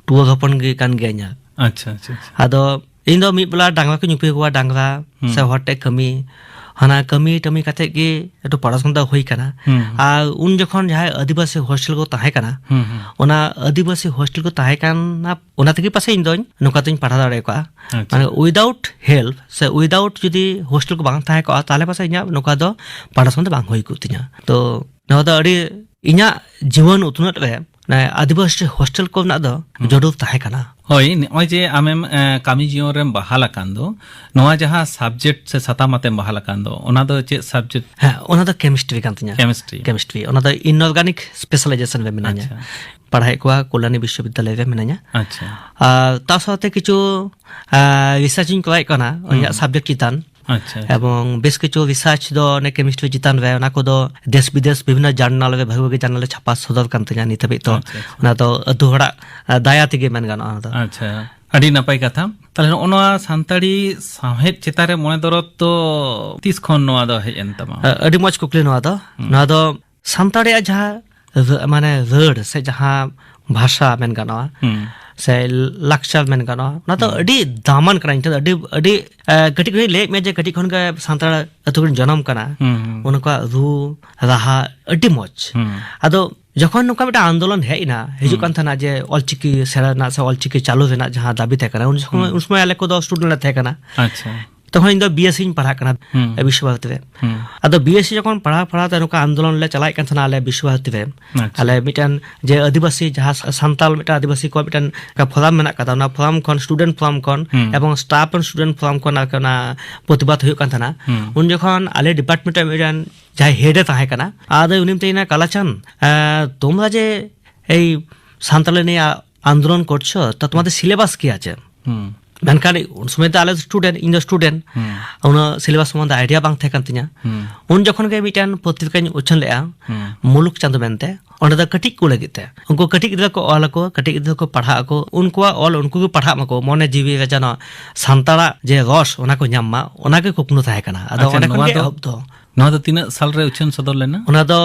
ᱴᱩᱣᱟᱹ ᱦᱚᱯᱚᱱ ᱜᱮ ᱠᱟᱱ ᱜᱤᱭᱟᱹᱧ᱾ ᱟᱪᱪᱷᱟ, ᱟᱪᱪᱷᱟ, ᱟᱪᱪᱷᱟ᱾ ᱟᱫᱚ ᱤᱧ ᱫᱚ ᱢᱤᱫ ᱵᱮᱞᱟ ᱰᱟᱝᱨᱟ ᱠᱚᱧ ᱜᱩᱯᱤ ᱠᱚᱣᱟ, ᱰᱟᱝᱨᱟ ᱦᱩᱸ᱾ ᱥᱮ ᱦᱚᱲ ᱴᱷᱮᱡ ᱠᱟᱹᱢᱤ, ᱦᱟᱱᱟ ᱠᱟᱹᱢᱤ ᱴᱟᱹᱢᱤ ᱠᱟᱛᱮ ᱜᱮ ᱮᱠᱴᱩ ᱯᱚᱲᱟᱥᱩᱱᱟ ᱫᱚ ᱦᱩᱭ ᱠᱟᱱᱟ᱾ ᱦᱩᱸ᱾ ᱟᱨ ᱩᱱ ᱡᱚᱠᱷᱚᱱ ᱡᱟᱦᱟᱸᱭ ᱟᱹᱫᱤᱵᱟᱹᱥᱤ ᱦᱳᱥᱴᱮᱞ ᱠᱚ ᱛᱟᱦᱮᱸ ᱠᱟᱱᱟ, ᱦᱩᱸ, ᱦᱩᱸ᱾ ᱚᱱᱟ ᱟᱹᱫᱤᱵᱟᱹᱥᱤ ᱦᱳᱥᱴᱮᱞ ᱠᱚ ᱛᱟᱦᱮᱸ ᱠᱟᱱᱟ, ᱚᱱᱟ ᱛᱮᱜᱮ ᱯᱟᱥᱮᱡ ᱤᱧ ᱫᱚᱧ ᱱᱚᱝᱠᱟ ᱛᱤᱧ ᱯᱟᱲᱦᱟᱣ ᱫᱟᱲᱮ ᱠᱚᱜᱼᱟ᱾ ᱟᱪᱪᱷᱟ᱾ ᱢᱟᱱᱮ without help ᱥᱮ without ᱡᱩᱫᱤ ᱦᱳᱥᱴᱮᱞ ᱠᱚ ᱵᱟᱝ ᱛᱟᱦᱮᱸ ᱠᱚᱜᱼᱟ, ᱛᱟᱦᱚᱞᱮ ᱯᱟᱥᱮᱡ ᱤᱧᱟᱹᱜ ᱱᱚᱝᱠᱟ ᱫᱚ ᱯᱚᱲᱟᱥᱩᱱᱟ ᱫᱚ ᱵᱟᱝ ᱦᱩᱭ ᱠᱚᱜ ᱛᱤᱧᱟ᱾ ᱛᱚ ᱱᱚᱣᱟ ᱫᱚ ᱟᱹᱰᱤ, ᱤᱧᱟᱹᱜ ᱡᱤᱭᱚᱱ ᱩᱛᱱᱟᱹᱜ ᱨᱮ ᱢᱟᱱᱮ ᱟᱹᱫᱤᱵᱟᱹᱥᱤ ᱦᱳᱥᱴᱮᱞ ᱠᱚ ᱨᱮᱱᱟᱜ ᱫᱚ ᱦᱩᱸ᱾ ᱡᱟᱹᱨᱩᱲ ᱛᱟᱦᱮᱸ ᱠᱟᱱᱟ᱾ ᱦᱳᱭ, ᱱᱚᱜᱼᱚᱭ ᱡᱮ ᱟᱢᱮᱢ, ᱮ, ᱠᱟᱹᱢᱤ ᱡᱤᱭᱚᱱ ᱨᱮᱢ ᱵᱟᱦᱟᱞ ᱟᱠᱟᱱ ᱫᱚ, ᱱᱚᱣᱟ ᱡᱟᱦᱟᱸ subject ᱥᱮ ᱥᱟᱛᱟᱢ ᱟᱛᱮᱢ ᱵᱟᱦᱟᱞ ᱟᱠᱟᱱ ᱫᱚ, ᱚᱱᱟ ᱫᱚ ᱪᱮᱫ subject? ᱦᱮᱸ, ᱚᱱᱟ ᱫᱚ chemistry ᱠᱟᱱ ᱛᱤᱧᱟ᱾ Chemistry᱾ Chemistry, ᱚᱱᱟ ᱫᱚ inorganic specialization ᱨᱮ ᱢᱤᱱᱟᱹᱧᱟ᱾ ᱟᱪᱪᱷᱟ᱾ ᱯᱟᱲᱦᱟᱣᱮᱫ ᱠᱚᱣᱟ ᱠᱚᱞᱭᱟᱱᱤ ᱵᱤᱥᱥᱚᱵᱤᱫᱽᱫᱟᱞᱚᱭ ᱨᱮ ᱢᱤᱱᱟᱹᱧᱟ᱾ ᱟᱪᱪᱷᱟ᱾ ᱟᱨ ᱛᱟ ᱥᱟᱶᱛᱮ ᱠᱤᱪᱷᱩ, ᱟ, research ᱤᱧ ᱠᱚᱨᱟᱣᱮᱫ ᱠᱟᱱᱟ ᱦᱩᱸ᱾ ᱤᱧᱟᱹᱜ subject ᱪᱮᱛᱟᱱ᱾ ᱟᱪᱪᱷᱟ, ᱟᱪᱪᱷᱟ᱾ ᱮᱵᱚᱝ ᱵᱮᱥ ᱠᱤᱪᱷᱩ research ᱫᱚ ᱚᱱᱮ chemistry ᱪᱮᱛᱟᱱ ᱨᱮ, ᱚᱱᱟ ᱠᱚᱫᱚ ᱫᱮᱥ ᱵᱤᱫᱮᱥ ᱵᱤᱵᱷᱤᱱᱱᱚ journal ᱨᱮ, ᱵᱷᱟᱹᱜᱤ ᱵᱷᱟᱹᱜᱤ journal ᱨᱮ ᱪᱷᱟᱯᱟ ᱥᱚᱫᱚᱨ ᱠᱟᱱ ᱛᱤᱧᱟ ᱱᱤᱛ ᱦᱟᱹᱵᱤᱡ᱾ ᱛᱚ ᱟᱪᱪᱷᱟ, ᱟᱪᱪᱷᱟ᱾ ᱚᱱᱟ ᱫᱚ ᱟᱹᱛᱩ ᱦᱚᱲᱟᱜ, ᱟ, ᱫᱟᱭᱟ ᱛᱮᱜᱮ ᱢᱮᱱ ᱜᱟᱱᱚᱜᱼᱟ ᱚᱱᱟ ᱫᱚ᱾ ᱟᱪᱪᱷᱟ, ᱟᱹᱰᱤ ᱱᱟᱯᱟᱭ ᱠᱟᱛᱷᱟ᱾ ᱛᱟᱦᱞᱮ ᱱᱚᱜᱼᱚ ᱱᱚᱣᱟ ᱥᱟᱱᱛᱟᱲᱤ ᱥᱟᱶᱦᱮᱫ ᱪᱮᱛᱟᱱ ᱨᱮ ᱢᱚᱱᱮ ᱫᱚᱨᱚᱫ ᱫᱚ ᱛᱤᱥ ᱠᱷᱚᱱ ᱱᱚᱣᱟ ᱫᱚ ᱦᱮᱡ ᱮᱱ ᱛᱟᱢᱟ? ᱟ-, ᱟᱹᱰᱤ ᱢᱚᱡᱽ ᱠᱩᱠᱞᱤ ᱱᱚᱣᱟ ᱫᱚ᱾ ᱦᱩᱸ᱾ ᱱᱚᱣᱟ ᱫᱚ ᱥᱟᱱᱛᱟᱲᱤᱭᱟᱜ ᱡᱟᱦᱟᱸ ᱨᱟᱹ-, ᱢᱟᱱᱮ ᱨᱟᱹᱲ ᱥᱮ ᱡᱟᱦᱟᱸ ᱵᱷᱟᱥᱟ ᱢᱮᱱ ᱜᱟᱱᱚᱜᱼᱟ, ᱦᱩᱸ᱾ ᱥᱮ ᱞᱟᱠᱪᱟᱨ ᱢᱮᱱ ᱜᱟᱱᱚᱜᱼᱟ, ᱚᱱᱟ ᱫᱚ ᱦᱩᱸ᱾ ᱟᱹᱰᱤ ᱫᱟᱢᱟᱱ ᱠᱟᱱᱟ᱾ ᱤᱧ ᱴᱷᱮᱱ ᱫᱚ ᱟᱹᱰᱤ, ᱟᱹᱰᱤ, ᱮ, ᱠᱟᱹᱴᱤᱡ ᱠᱷᱚᱱᱤᱧ ᱞᱟᱹᱭᱮᱫ ᱢᱮᱭᱟ ᱡᱮ ᱠᱟᱹᱴᱤᱡ ᱠᱷᱚᱱ ᱜᱮ ᱥᱟᱱᱛᱟᱲ ᱟᱹᱛᱩ ᱠᱚᱨᱮᱧ ᱡᱚᱱᱚᱢ ᱠᱟᱱᱟ᱾ ᱦᱩᱸ, ᱦᱩᱸ᱾ ᱚᱱᱟ ᱠᱚᱣᱟᱜ ᱨᱩ, ᱨᱟᱦᱟ ᱟᱹᱰᱤ ᱢᱚᱡᱽ᱾ ᱦᱩᱸ᱾ ᱟᱫᱚ ᱡᱚᱠᱷᱚᱱ ᱱᱚᱝᱠᱟ ᱢᱤᱫᱴᱟᱝ ᱟᱱᱫᱳᱞᱚᱱ ᱦᱮᱡ ᱮᱱᱟ, ᱦᱤᱡᱩᱜ ᱦᱩᱸ᱾ ᱠᱟᱱ ᱛᱟᱦᱮᱱᱟ ᱡᱮ ᱚᱞᱪᱤᱠᱤ ᱥᱮᱬᱟ ᱨᱮᱱᱟᱜ ᱥᱮ ᱚᱞᱪᱤᱠᱤ ᱪᱟᱹᱞᱩ ᱨᱮᱱᱟᱜ ᱡᱟᱦᱟᱸ ᱫᱟᱹᱵᱤ ᱛᱟᱦᱮᱸ ᱠᱟᱱᱟ, ᱩᱱ ᱥᱚᱢᱚᱭ, ᱦᱩᱸ᱾ ᱩᱱ ᱥᱚᱢᱚᱭ ᱟᱞᱮ ᱠᱚᱫᱚ student ᱞᱮ ᱛᱟᱦᱮᱸ ᱠᱟᱱᱟ᱾ ᱟᱪᱪᱷᱟ᱾ ᱛᱚᱠᱷᱚᱱ ᱤᱧ ᱫᱚ ᱵᱤ ᱮᱥ ᱥᱤᱧ ᱯᱟᱲᱦᱟᱜ ᱠᱟᱱᱟ, ᱦᱩᱸ᱾ ᱵᱤᱥᱥᱚ ᱵᱷᱟᱨᱚᱛᱤ ᱨᱮ᱾ ᱦᱩᱸ᱾ ᱟᱫᱚ ᱵᱤ ᱮᱥ ᱥᱤ ᱡᱚᱠᱷᱚᱱ ᱯᱟᱲᱦᱟᱣ ᱯᱟᱲᱦᱟᱣ ᱛᱮ ᱱᱚᱝᱠᱟ ᱟᱱᱫᱳᱞᱚᱱ ᱞᱮ ᱪᱟᱞᱟᱣᱮᱫ ᱠᱟᱱ ᱛᱟᱦᱮᱱᱟ ᱟᱞᱮ ᱵᱤᱥᱥᱚ ᱵᱷᱟᱨᱚᱛᱤ ᱨᱮ᱾ ᱟᱪᱪᱷᱟ᱾ ᱟᱞᱮ ᱢᱤᱫᱴᱮᱱ ᱡᱮ ᱟᱹᱫᱤᱵᱟᱹᱥᱤ ᱡᱟᱦᱟᱸ ᱥᱟ-, ᱥᱟᱱᱛᱟᱞ ᱢᱤᱫᱴᱮᱱ ᱟᱹᱫᱤᱵᱟᱹᱥᱤ ᱠᱚᱣᱟᱜ ᱢᱤᱫᱴᱮᱱ forum ᱢᱮᱱᱟᱜ ᱠᱟᱫᱟ, ᱚᱱᱟ forum ᱠᱷᱚᱱ, student forum ᱠᱷᱚᱱ ᱦᱩᱸ᱾ ᱮᱵᱚᱝ staff and student forum ᱠᱷᱚᱱ ᱟᱨᱠᱤ ᱚᱱᱟ ᱯᱨᱚᱛᱤᱵᱟᱫ ᱦᱩᱭᱩᱜ ᱠᱟᱱ ᱛᱟᱦᱮᱱᱟ᱾ ᱦᱩᱸ᱾ ᱩᱱ ᱡᱚᱠᱷᱚᱱ ᱟᱞᱮ department ᱨᱮ ᱢᱤᱫᱴᱮᱱ ᱡᱟᱦᱟᱸᱭ head ᱮ ᱛᱟᱦᱮᱸ ᱠᱟᱱᱟ, ᱟᱫᱚᱭ ᱩᱱᱤ ᱢᱤᱛᱟᱹᱧ ᱠᱟᱱᱟ, "ᱠᱟᱞᱟᱪᱟᱸᱫ, ᱮᱸ, তোমরা যে এই সান্তাল নিয়ে আ-, আন্দোলন করছো, তা তোমাদের syllabus কি আছে?" হুম। ᱢᱮᱱᱠᱷᱟᱱ ᱩᱱ ᱥᱚᱢᱚᱭ ᱫᱚ ᱟᱞᱮ ᱫᱚ ᱥᱴᱩᱰᱮᱱᱴ, ᱤᱧ ᱫᱚ ᱥᱴᱩᱰᱮᱱᱴ᱾ ᱦᱩᱸ᱾ ᱩᱱᱟᱹᱜ ᱥᱤᱞᱮᱵᱟᱥ ᱥᱚᱢᱵᱚᱱᱫᱷᱮ ᱟᱭᱰᱤᱭᱟ ᱵᱟᱝ ᱛᱟᱦᱮᱸ ᱠᱟᱱ ᱛᱤᱧᱟᱹ᱾ ᱦᱩᱸ᱾ ᱩᱱ ᱡᱚᱠᱷᱚᱱ ᱜᱮ ᱢᱤᱫᱴᱮᱱ ᱯᱚᱛᱨᱤᱠᱟᱧ ᱩᱪᱷᱟᱹᱱ ᱞᱮᱫᱼᱟ, ᱦᱩᱸ᱾ ᱢᱩᱞᱩᱠ ᱪᱟᱸᱫᱚ ᱢᱮᱱᱛᱮ᱾ ᱚᱸᱰᱮ ᱫᱚ ᱠᱟᱹᱴᱤᱡ ᱠᱚ ᱞᱟᱹᱜᱤᱫ ᱛᱮ, ᱩᱱᱠᱩ ᱠᱟᱹᱴᱤᱡ ᱜᱤᱫᱽᱨᱟᱹ ᱠᱚ ᱚᱞ ᱟᱠᱚ, ᱠᱟᱹᱴᱤᱡ ᱜᱤᱫᱽᱨᱟᱹ ᱠᱚ ᱯᱟᱲᱦᱟᱜ ᱟᱠᱚ, ᱩᱱᱠᱩᱣᱟᱜ ᱚᱞ ᱩᱱᱠᱩ ᱜᱮ ᱯᱟᱲᱦᱟᱜ ᱢᱟᱠᱚ, ᱢᱚᱱᱮ ᱡᱤᱣᱤ ᱨᱮ ᱡᱮᱱᱚ ᱥᱟᱱᱛᱟᱲᱟᱜ ᱡᱮ ᱨᱚᱥ, ᱚᱱᱟ ᱠᱚ ᱧᱟᱢ ᱢᱟ, ᱚᱱᱟ ᱜᱮ ᱠᱩᱠᱢᱩ ᱛᱟᱦᱮᱸ ᱠᱟᱱᱟ᱾ ᱟᱫᱚ ᱟᱪᱪᱷᱟ, ᱚᱸᱰᱮ ᱠᱷᱚᱱ ᱱᱚᱣᱟ ᱜᱮ ᱫᱚ, ᱮᱦᱚᱵ ᱫᱚ᱾ ᱱᱚᱣᱟ ᱫᱚ ᱛᱤᱱᱟᱹᱜ ᱥᱟᱞ ᱨᱮ ᱩᱪᱷᱟᱹᱱ ᱥᱚᱫᱚᱨ ᱞᱮᱱᱟ? ᱚᱱᱟ ᱫᱚ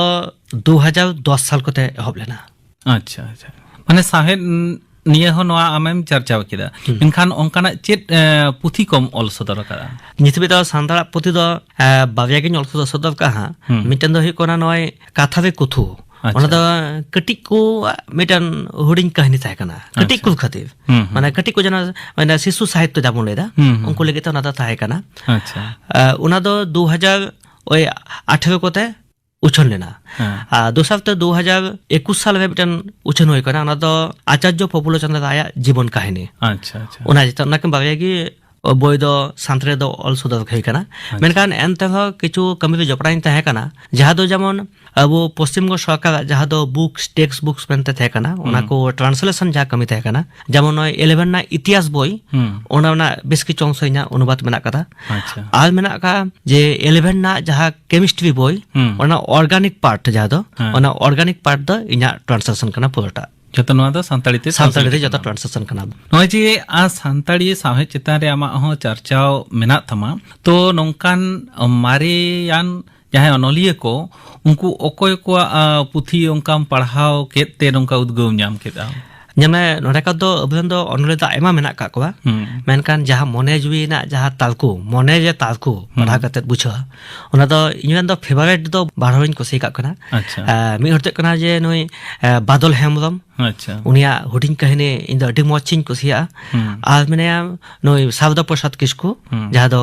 ᱫᱩ ᱦᱟᱡᱟᱨ ᱫᱚᱥ ᱥᱟᱞ ᱠᱚᱛᱮ ᱮᱦᱚᱵ ᱞᱮᱱᱟ᱾ ᱟᱪᱪᱷᱟ, ᱟᱪᱪᱷᱟ᱾ ᱢᱟᱱᱮ ᱥᱟᱶᱦᱮᱫ ᱱᱤᱭᱟᱹ ᱦᱚᱸ ᱱᱚᱣᱟ ᱟᱢᱮᱢ ᱪᱟᱨᱪᱟᱣ ᱠᱮᱫᱟ᱾ ᱦᱩᱸ᱾ ᱢᱮᱱᱠᱷᱟᱱ ᱚᱱᱠᱟᱱᱟᱜ ᱪᱮᱫ, ᱮ, ᱯᱩᱛᱷᱤ ᱠᱚᱢ ᱚᱞ ᱥᱚᱫᱚᱨ ᱟᱠᱟᱫᱟ? ᱱᱤᱛ ᱦᱟᱹᱵᱤᱡ ᱫᱚ ᱥᱟᱱᱛᱟᱲᱟᱜ ᱯᱩᱛᱷᱤ ᱫᱚ, ᱮ, ᱵᱟᱨᱭᱟ ᱜᱤᱧ ᱚᱞ ᱥᱚᱫᱚᱨ, ᱥᱚᱫᱚᱨ ᱠᱟᱜᱼᱟ ᱦᱟᱸᱜ᱾ ᱦᱩᱸ᱾ ᱢᱤᱫᱴᱮᱱ ᱫᱚ ᱦᱩᱭᱩᱜ ᱠᱟᱱᱟ ᱱᱚᱜᱼᱚᱭ ᱠᱟᱛᱷᱟ ᱨᱮ ᱠᱩᱛᱷᱩ᱾ ᱟᱪᱪᱷᱟ᱾ ᱚᱱᱟ ᱫᱚ ᱠᱟᱹᱴᱤᱡ ᱠᱚᱣᱟᱜ ᱢᱤᱫᱴᱮᱱ ᱦᱩᱰᱤᱧ ᱠᱟᱹᱦᱱᱤ ᱛᱟᱦᱮᱸ ᱠᱟᱱᱟ᱾ ᱠᱟᱹᱴᱤᱡ ᱟᱪᱪᱷᱟ᱾ ᱠᱚ ᱠᱷᱟᱹᱛᱤᱨ᱾ ᱦᱩᱸ, ᱦᱩᱸ᱾ ᱢᱟᱱᱮ ᱠᱟᱹᱴᱤᱡ ᱠᱚ ᱡᱮᱱᱚ, ᱢᱟᱱᱮ ᱥᱤᱥᱩ ᱥᱟᱦᱤᱛᱛᱚ ᱡᱟᱵᱚᱱ ᱞᱟᱹᱭᱫᱟ, ᱦᱩᱸ, ᱦᱩᱸ᱾ ᱩᱱᱠᱩ ᱞᱟᱹᱜᱤᱫ ᱛᱮ ᱚᱱᱟ ᱫᱚ ᱛᱟᱦᱮᱸ ᱠᱟᱱᱟ᱾ ᱟᱪᱪᱷᱟ᱾ ᱮ, ᱚᱱᱟ ᱫᱚ ᱫᱩ ᱦᱟᱡᱟᱨ ᱳᱭ ᱟᱴᱷᱮᱨᱚ ᱠᱚᱛᱮ ᱩᱪᱷᱟᱹᱱ ᱞᱮᱱᱟ᱾ ᱦᱮᱸ᱾ ᱟᱨ ᱫᱚᱥᱟᱨ ᱛᱮ ᱫᱩ ᱦᱟᱡᱟᱨ ᱮᱠᱩᱥ ᱥᱟᱞ ᱨᱮ ᱢᱤᱫᱴᱮᱱ ᱩᱪᱷᱟᱹᱱ ᱦᱩᱭ ᱠᱟᱱᱟ, ᱚᱱᱟ ᱫᱚ ᱟᱪᱟᱨᱡᱚ ᱯᱨᱚᱯᱷᱩᱞᱞᱚ ᱪᱚᱸᱫᱽᱨᱚ ᱨᱟᱭᱟᱜ ᱡᱤᱵᱚᱱ ᱠᱟᱹᱦᱱᱤ᱾ ᱟᱪᱪᱷᱟ, ᱟᱪᱪᱷᱟ᱾ ᱚᱱᱟ ᱪᱮᱛᱟᱱ, ᱚᱱᱟ ᱠᱤᱱ ᱵᱟᱨᱭᱟ ᱜᱮ ᱵᱳᱭ ᱫᱚ ᱥᱟᱱᱛᱟᱲᱤ ᱫᱚ ᱚᱞ ᱥᱚᱫᱚᱨ ᱦᱩᱭ ᱠᱟᱱᱟ᱾ ᱟᱪᱪᱷᱟ᱾ ᱢᱮᱱᱠᱷᱟᱱ ᱮᱱᱛᱮ ᱨᱮᱦᱚᱸ ᱠᱤᱪᱷᱩ ᱠᱟᱹᱢᱤ ᱨᱮ ᱡᱚᱯᱲᱟᱣ ᱤᱧ ᱛᱟᱦᱮᱸ ᱠᱟᱱᱟ, ᱡᱟᱦᱟᱸ ᱫᱚ ᱡᱮᱢᱚᱱ ᱟᱵᱚ ᱯᱚᱥᱪᱤᱢ ᱵᱚᱝᱜᱚ ᱥᱚᱨᱠᱟᱨᱟᱜ ᱡᱟᱦᱟᱸ ᱫᱚ ᱵᱩᱠᱥ, ᱴᱮᱠᱥᱴ ᱵᱩᱠᱥ ᱢᱮᱱᱛᱮ ᱛᱟᱦᱮᱸ ᱠᱟᱱᱟ, ᱚᱱᱟ ᱦᱩᱸ᱾ ᱠᱚ ᱴᱨᱟᱱᱥᱞᱮᱥᱚᱱ ᱡᱟᱦᱟᱸ ᱠᱟᱹᱢᱤ ᱛᱟᱦᱮᱸ ᱠᱟᱱᱟ, ᱡᱮᱢᱚᱱ ᱱᱚᱜᱼᱚᱭ ᱤᱞᱮᱵᱷᱮᱱ ᱨᱮᱱᱟᱜ ᱤᱛᱤᱦᱟᱥ ᱵᱳᱭ, ᱦᱩᱸ᱾ ᱚᱱᱟ ᱨᱮᱱᱟᱜ ᱵᱮᱥ ᱠᱤᱪᱷᱩ ᱚᱝᱥᱚ ᱤᱧᱟᱹᱜ ᱚᱱᱩᱵᱟᱫ ᱢᱮᱱᱟᱜ ᱠᱟᱫᱟ᱾ ᱟᱪᱪᱷᱟ᱾ ᱟᱨ ᱢᱮᱱᱟᱜ ᱠᱟᱜᱼᱟ ᱡᱮ ᱤᱞᱮᱵᱷᱮᱱ ᱨᱮᱱᱟᱜ ᱡᱟᱦᱟᱸ ᱠᱮᱢᱤᱥᱴᱨᱤ ᱵᱳᱭ, ᱦᱩᱸ᱾ ᱚᱱᱟ ᱚᱨᱜᱟᱱᱤᱠ ᱯᱟᱨᱴ ᱡᱟᱦᱟᱸ ᱫᱚ, ᱦᱮᱸ᱾ ᱚᱱᱟ ᱚᱨᱜᱟᱱᱤᱠ ᱯᱟᱨᱴ ᱫᱚ ᱤᱧᱟᱹᱜ ᱴᱨᱟᱱᱥᱞᱮᱥᱚᱱ ᱠᱟᱱᱟ ᱯᱩᱨᱟᱹᱴᱟ᱾ ᱡᱚᱛᱚ ᱱᱚᱣᱟ ᱫᱚ ᱥᱟᱱᱛᱟᱲᱤ ᱛᱮ ᱥᱟᱱᱛᱟᱲᱤ ᱛᱮ translate ᱡᱚᱛᱚ ᱠᱟᱱᱟ᱾ ᱴᱨᱟᱱᱥᱞᱮᱥᱚᱱ ᱠᱟᱱᱟ᱾ ᱱᱚᱜᱼᱚᱭ ᱡᱮ, ᱟ, ᱥᱟᱱᱛᱟᱲᱤ ᱥᱟᱶᱦᱮᱫ ᱪᱮᱛᱟᱱ ᱨᱮ ᱟᱢᱟᱜ ᱦᱚᱸ ᱪᱟᱨᱪᱟᱣ ᱢᱮᱱᱟᱜ ᱛᱟᱢᱟ, ᱛᱚ ᱱᱚᱝᱠᱟᱱ ᱢᱟᱨᱮᱭᱟᱱ ᱡᱟᱦᱟᱸᱭ ᱚᱱᱚᱞᱤᱭᱟᱹ ᱠᱚ, ᱩᱱᱠᱩ ᱚᱠᱚᱭ ᱠᱚᱣᱟᱜ, ᱟ, ᱯᱩᱛᱷᱤ ᱚᱱᱠᱟᱢ ᱯᱟᱲᱦᱟᱣ ᱠᱮᱫ ᱛᱮ ᱱᱚᱝᱠᱟ ᱩᱫᱽᱜᱟᱹᱣ ᱧᱟᱢ ᱠᱮᱫᱟ? ᱧᱮᱞ ᱢᱮ, ᱱᱚᱰᱮ ᱠᱟᱨ ᱫᱚ ᱟᱵᱚᱨᱮᱱ ᱫᱚ ᱚᱱᱚᱞᱤᱭᱟᱹ ᱫᱚ ᱟᱭᱢᱟ ᱢᱮᱱᱟᱜ ᱠᱟᱜ ᱠᱚᱣᱟ᱾ ᱦᱩᱸ᱾ ᱢᱮᱱᱠᱷᱟᱱ ᱡᱟᱦᱟᱸ ᱢᱚᱱᱮ ᱡᱤᱣᱤ ᱨᱮᱱᱟᱜ ᱡᱟᱦᱟᱸ ᱛᱟᱨᱠᱳ, ᱢᱚᱱᱮ ᱡᱮ ᱛᱟᱨᱠᱳ, ᱦᱩᱸ᱾ ᱯᱟᱲᱦᱟᱣ ᱠᱟᱛᱮᱫ ᱵᱩᱡᱷᱟᱹᱜᱼᱟ, ᱚᱱᱟ ᱫᱚ ᱤᱧ ᱨᱮᱱ ᱫᱚ ᱯᱷᱮᱵᱟᱨᱮᱴ ᱫᱚ ᱵᱟᱨ ᱦᱚᱲᱤᱧ ᱠᱩᱥᱤ ᱟᱠᱟᱫ ᱠᱤᱱᱟ᱾ ᱟᱪᱪᱷᱟ᱾ ᱮ, ᱢᱤᱫ ᱦᱚᱲ ᱫᱚ ᱦᱩᱭᱩᱜ ᱠᱟᱱᱟ ᱡᱮ ᱱᱩᱭ, ᱮ, ᱵᱟᱫᱚᱞ ᱦᱮᱢᱵᱨᱚᱢ, ᱟᱪᱪᱷᱟ᱾ ᱩᱱᱤᱭᱟᱜ ᱦᱩᱰᱤᱧ ᱠᱟᱹᱦᱱᱤ ᱤᱧ ᱫᱚ ᱟᱹᱰᱤ ᱢᱚᱡᱽ ᱤᱧ ᱠᱩᱥᱤᱭᱟᱜᱼᱟ᱾ ᱦᱩᱸ᱾ ᱟᱨ ᱢᱮᱱᱟᱭᱟ ᱱᱩᱭ ᱥᱟᱨᱚᱫᱟ ᱯᱨᱚᱥᱟᱫᱽ ᱠᱤᱥᱠᱩ, ᱦᱩᱸ᱾ ᱡᱟᱦᱟᱸ ᱫᱚ,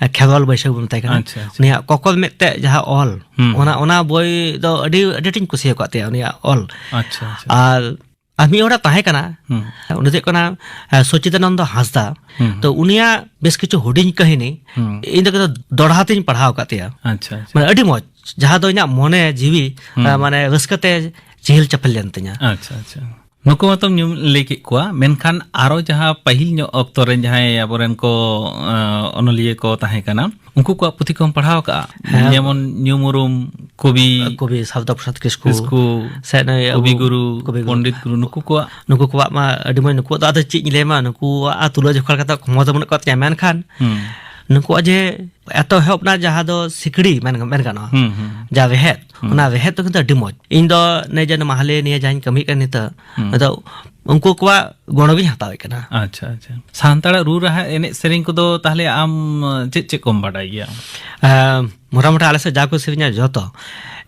ᱮ, ᱠᱷᱮᱨᱣᱟᱞ ᱵᱟᱹᱭᱥᱟᱹᱣ ᱵᱚᱱ ᱢᱮᱛᱟᱭ ᱠᱟᱱᱟ᱾ ᱟᱪᱪᱷᱟ, ᱟᱪᱪᱷᱟ᱾ ᱩᱱᱤᱭᱟᱜ ᱠᱚᱠᱚᱨ ᱢᱮᱫ ᱛᱮ ᱡᱟᱦᱟᱸ ᱚᱞ, ᱦᱩᱸ᱾ ᱚᱱᱟ, ᱚᱱᱟ ᱵᱳᱭ ᱫᱚ ᱟᱹᱰᱤ, ᱟᱹᱰᱤ ᱟᱸᱴᱤᱧ ᱠᱩᱥᱤᱭᱟᱠᱟᱫ ᱛᱟᱭᱟ, ᱩᱱᱤᱭᱟᱜ ᱚᱞ᱾ ᱟᱪᱪᱷᱟ, ᱟᱪᱪᱷᱟ᱾ ᱟᱨ, ᱟᱨ ᱢᱤᱫ ᱦᱚᱲᱮ ᱛᱟᱦᱮᱸ ᱠᱟᱱᱟ, ᱦᱩᱸ᱾ ᱩᱱᱤ ᱫᱚ ᱦᱩᱭᱩᱜ ᱠᱟᱱᱟ, ᱮ, ᱥᱚᱪᱪᱤᱫᱟᱱᱚᱱᱫᱚ ᱦᱟᱸᱥᱫᱟ᱾ ᱦᱩᱸ᱾ ᱛᱚ, ᱩᱱᱤᱭᱟᱜ ᱵᱮᱥ ᱠᱤᱪᱷᱩ ᱦᱩᱰᱤᱧ ᱠᱟᱹᱦᱱᱤ ᱦᱩᱸ᱾ ᱤᱧ ᱫᱚ ᱠᱤᱱᱛᱩ ᱫᱚᱲᱦᱟ ᱛᱤᱧ ᱯᱟᱲᱦᱟᱣ ᱟᱠᱟᱫ ᱛᱟᱭᱟ᱾ ᱟᱪᱪᱷᱟ, ᱟᱪᱪᱷᱟ᱾ ᱢᱟᱱᱮ ᱟᱹᱰᱤ ᱢᱚᱡᱽ, ᱡᱟᱦᱟᱸ ᱫᱚ ᱤᱧᱟᱹᱜ ᱢᱚᱱᱮ ᱡᱤᱣᱤ, ᱦᱩᱸ᱾ ᱮ, ᱢᱟᱱᱮ ᱨᱟᱹᱥᱠᱟᱹ ᱛᱮ ᱪᱤᱦᱤᱞ ᱪᱟᱯᱮᱞ ᱞᱮᱱ ᱛᱤᱧᱟ᱾ ᱟᱪᱪᱷᱟ, ᱟᱪᱪᱷᱟ᱾ ᱱᱩᱠᱩ ᱢᱟᱛᱚᱢ ᱧᱩᱢ ᱞᱟᱹᱭ ᱠᱮᱫ ᱠᱚᱣᱟ, ᱢᱮᱱᱠᱷᱟᱱ ᱟᱨᱚ ᱡᱟᱦᱟᱸ ᱯᱟᱹᱦᱤᱞ ᱧᱚᱜ ᱚᱠᱛᱚ ᱨᱮᱱ ᱡᱟᱦᱟᱸᱭ ᱟᱵᱚᱨᱮᱱ ᱠᱚ, ᱟᱸ, ᱚᱱᱚᱞᱤᱭᱟᱹ ᱠᱚ ᱛᱟᱦᱮᱸ ᱠᱟᱱᱟ, ᱩᱱᱠᱩ ᱠᱚᱣᱟᱜ ᱯᱩᱛᱷᱤ ᱠᱚᱦᱚᱸᱢ ᱯᱟᱲᱦᱟᱣ ᱠᱟᱜᱼᱟ? ᱦᱮᱸ᱾ ᱡᱮᱢᱚᱱ ᱧᱩᱢ ᱩᱨᱩᱢ ᱠᱚᱵᱤ ᱠᱚᱵᱤ ᱥᱟᱨᱚᱫᱟ ᱯᱨᱚᱥᱟᱫᱽ ᱠᱤᱥᱠᱩ, ᱠᱤᱥᱠᱩ, ᱥᱮ ᱱᱩᱭ ᱟᱵᱚ ᱠᱚᱵᱤ ᱜᱩᱨᱩ, ᱠᱚᱵᱤ ᱜᱩᱨᱩ᱾ ᱯᱚᱱᱰᱤᱛ ᱜᱩᱨᱩ, ᱱᱩᱠᱩ ᱠᱚᱣᱟᱜ᱾ ᱱᱩᱠᱩ ᱠᱚᱣᱟᱜ ᱢᱟ ᱟᱹᱰᱤ ᱢᱚᱡᱽ, ᱱᱩᱠᱩᱣᱟᱜ ᱫᱚ ᱟᱫᱚ ᱪᱮᱫ ᱤᱧ ᱞᱟᱹᱭ ᱟᱢᱟ, ᱱᱩᱠᱩᱣᱟᱜ ᱟᱨ ᱛᱩᱞᱟᱹ ᱡᱚᱠᱷᱟ ᱞᱮᱠᱟᱛᱮ ᱠᱷᱚᱢᱚᱛᱟ ᱵᱟᱹᱱᱩᱜ ᱟᱠᱟᱫ ᱛᱤᱧᱟ, ᱢᱮᱱᱠᱷᱟᱱ ᱦᱩᱸ᱾ ᱱᱩᱠᱩᱣᱟᱜ ᱡᱮ ᱮᱛᱚᱦᱚᱵ ᱨᱮᱱᱟᱜ ᱡᱟᱦᱟᱸ ᱫᱚ ᱥᱤᱠᱲᱤ ᱢᱮᱱ, ᱢᱮᱱ ᱜᱟᱱᱚᱜᱼᱟ, ᱦᱩᱸ, ᱦᱩᱸ᱾ ᱡᱟ ᱨᱮᱦᱮᱫ, ᱦᱩᱸ᱾ ᱚᱱᱟ ᱨᱮᱦᱮᱫ ᱫᱚ ᱠᱤᱱᱛᱩ ᱟᱹᱰᱤ ᱢᱚᱡᱽ᱾ ᱤᱧ ᱫᱚ ᱱᱮ ᱡᱮ ᱢᱟᱦᱞᱮ ᱱᱤᱭᱟᱹ ᱡᱟᱦᱟᱸᱧ ᱠᱟᱹᱢᱤᱭᱮᱫ ᱠᱟᱱ ᱱᱤᱛᱚᱜ, ᱦᱩᱸ᱾ ᱱᱤᱛᱚᱜ ᱩᱱᱠᱩ ᱠᱚᱣᱟᱜ ᱜᱚᱲᱚ ᱜᱤᱧ ᱦᱟᱛᱟᱣᱮᱫ ᱠᱟᱱᱟ᱾ ᱟᱪᱪᱷᱟ, ᱟᱪᱪᱷᱟ᱾ ᱥᱟᱱᱛᱟᱲᱟᱜ ᱨᱩ ᱨᱟᱦᱟ ᱮᱱᱮᱡ ᱥᱮᱨᱮᱧ ᱠᱚᱫᱚ ᱛᱟᱦᱞᱮ ᱟᱢ ᱪᱮᱫ ᱪᱮᱫ ᱠᱚᱢ ᱵᱟᱰᱟᱭ ᱜᱮᱭᱟ? ᱮᱸ, ᱢᱚᱴᱟᱢᱩᱴᱤ ᱟᱞᱮ ᱥᱮᱫ ᱡᱟ ᱠᱚ ᱥᱮᱨᱮᱧᱟ ᱡᱚᱛᱚ᱾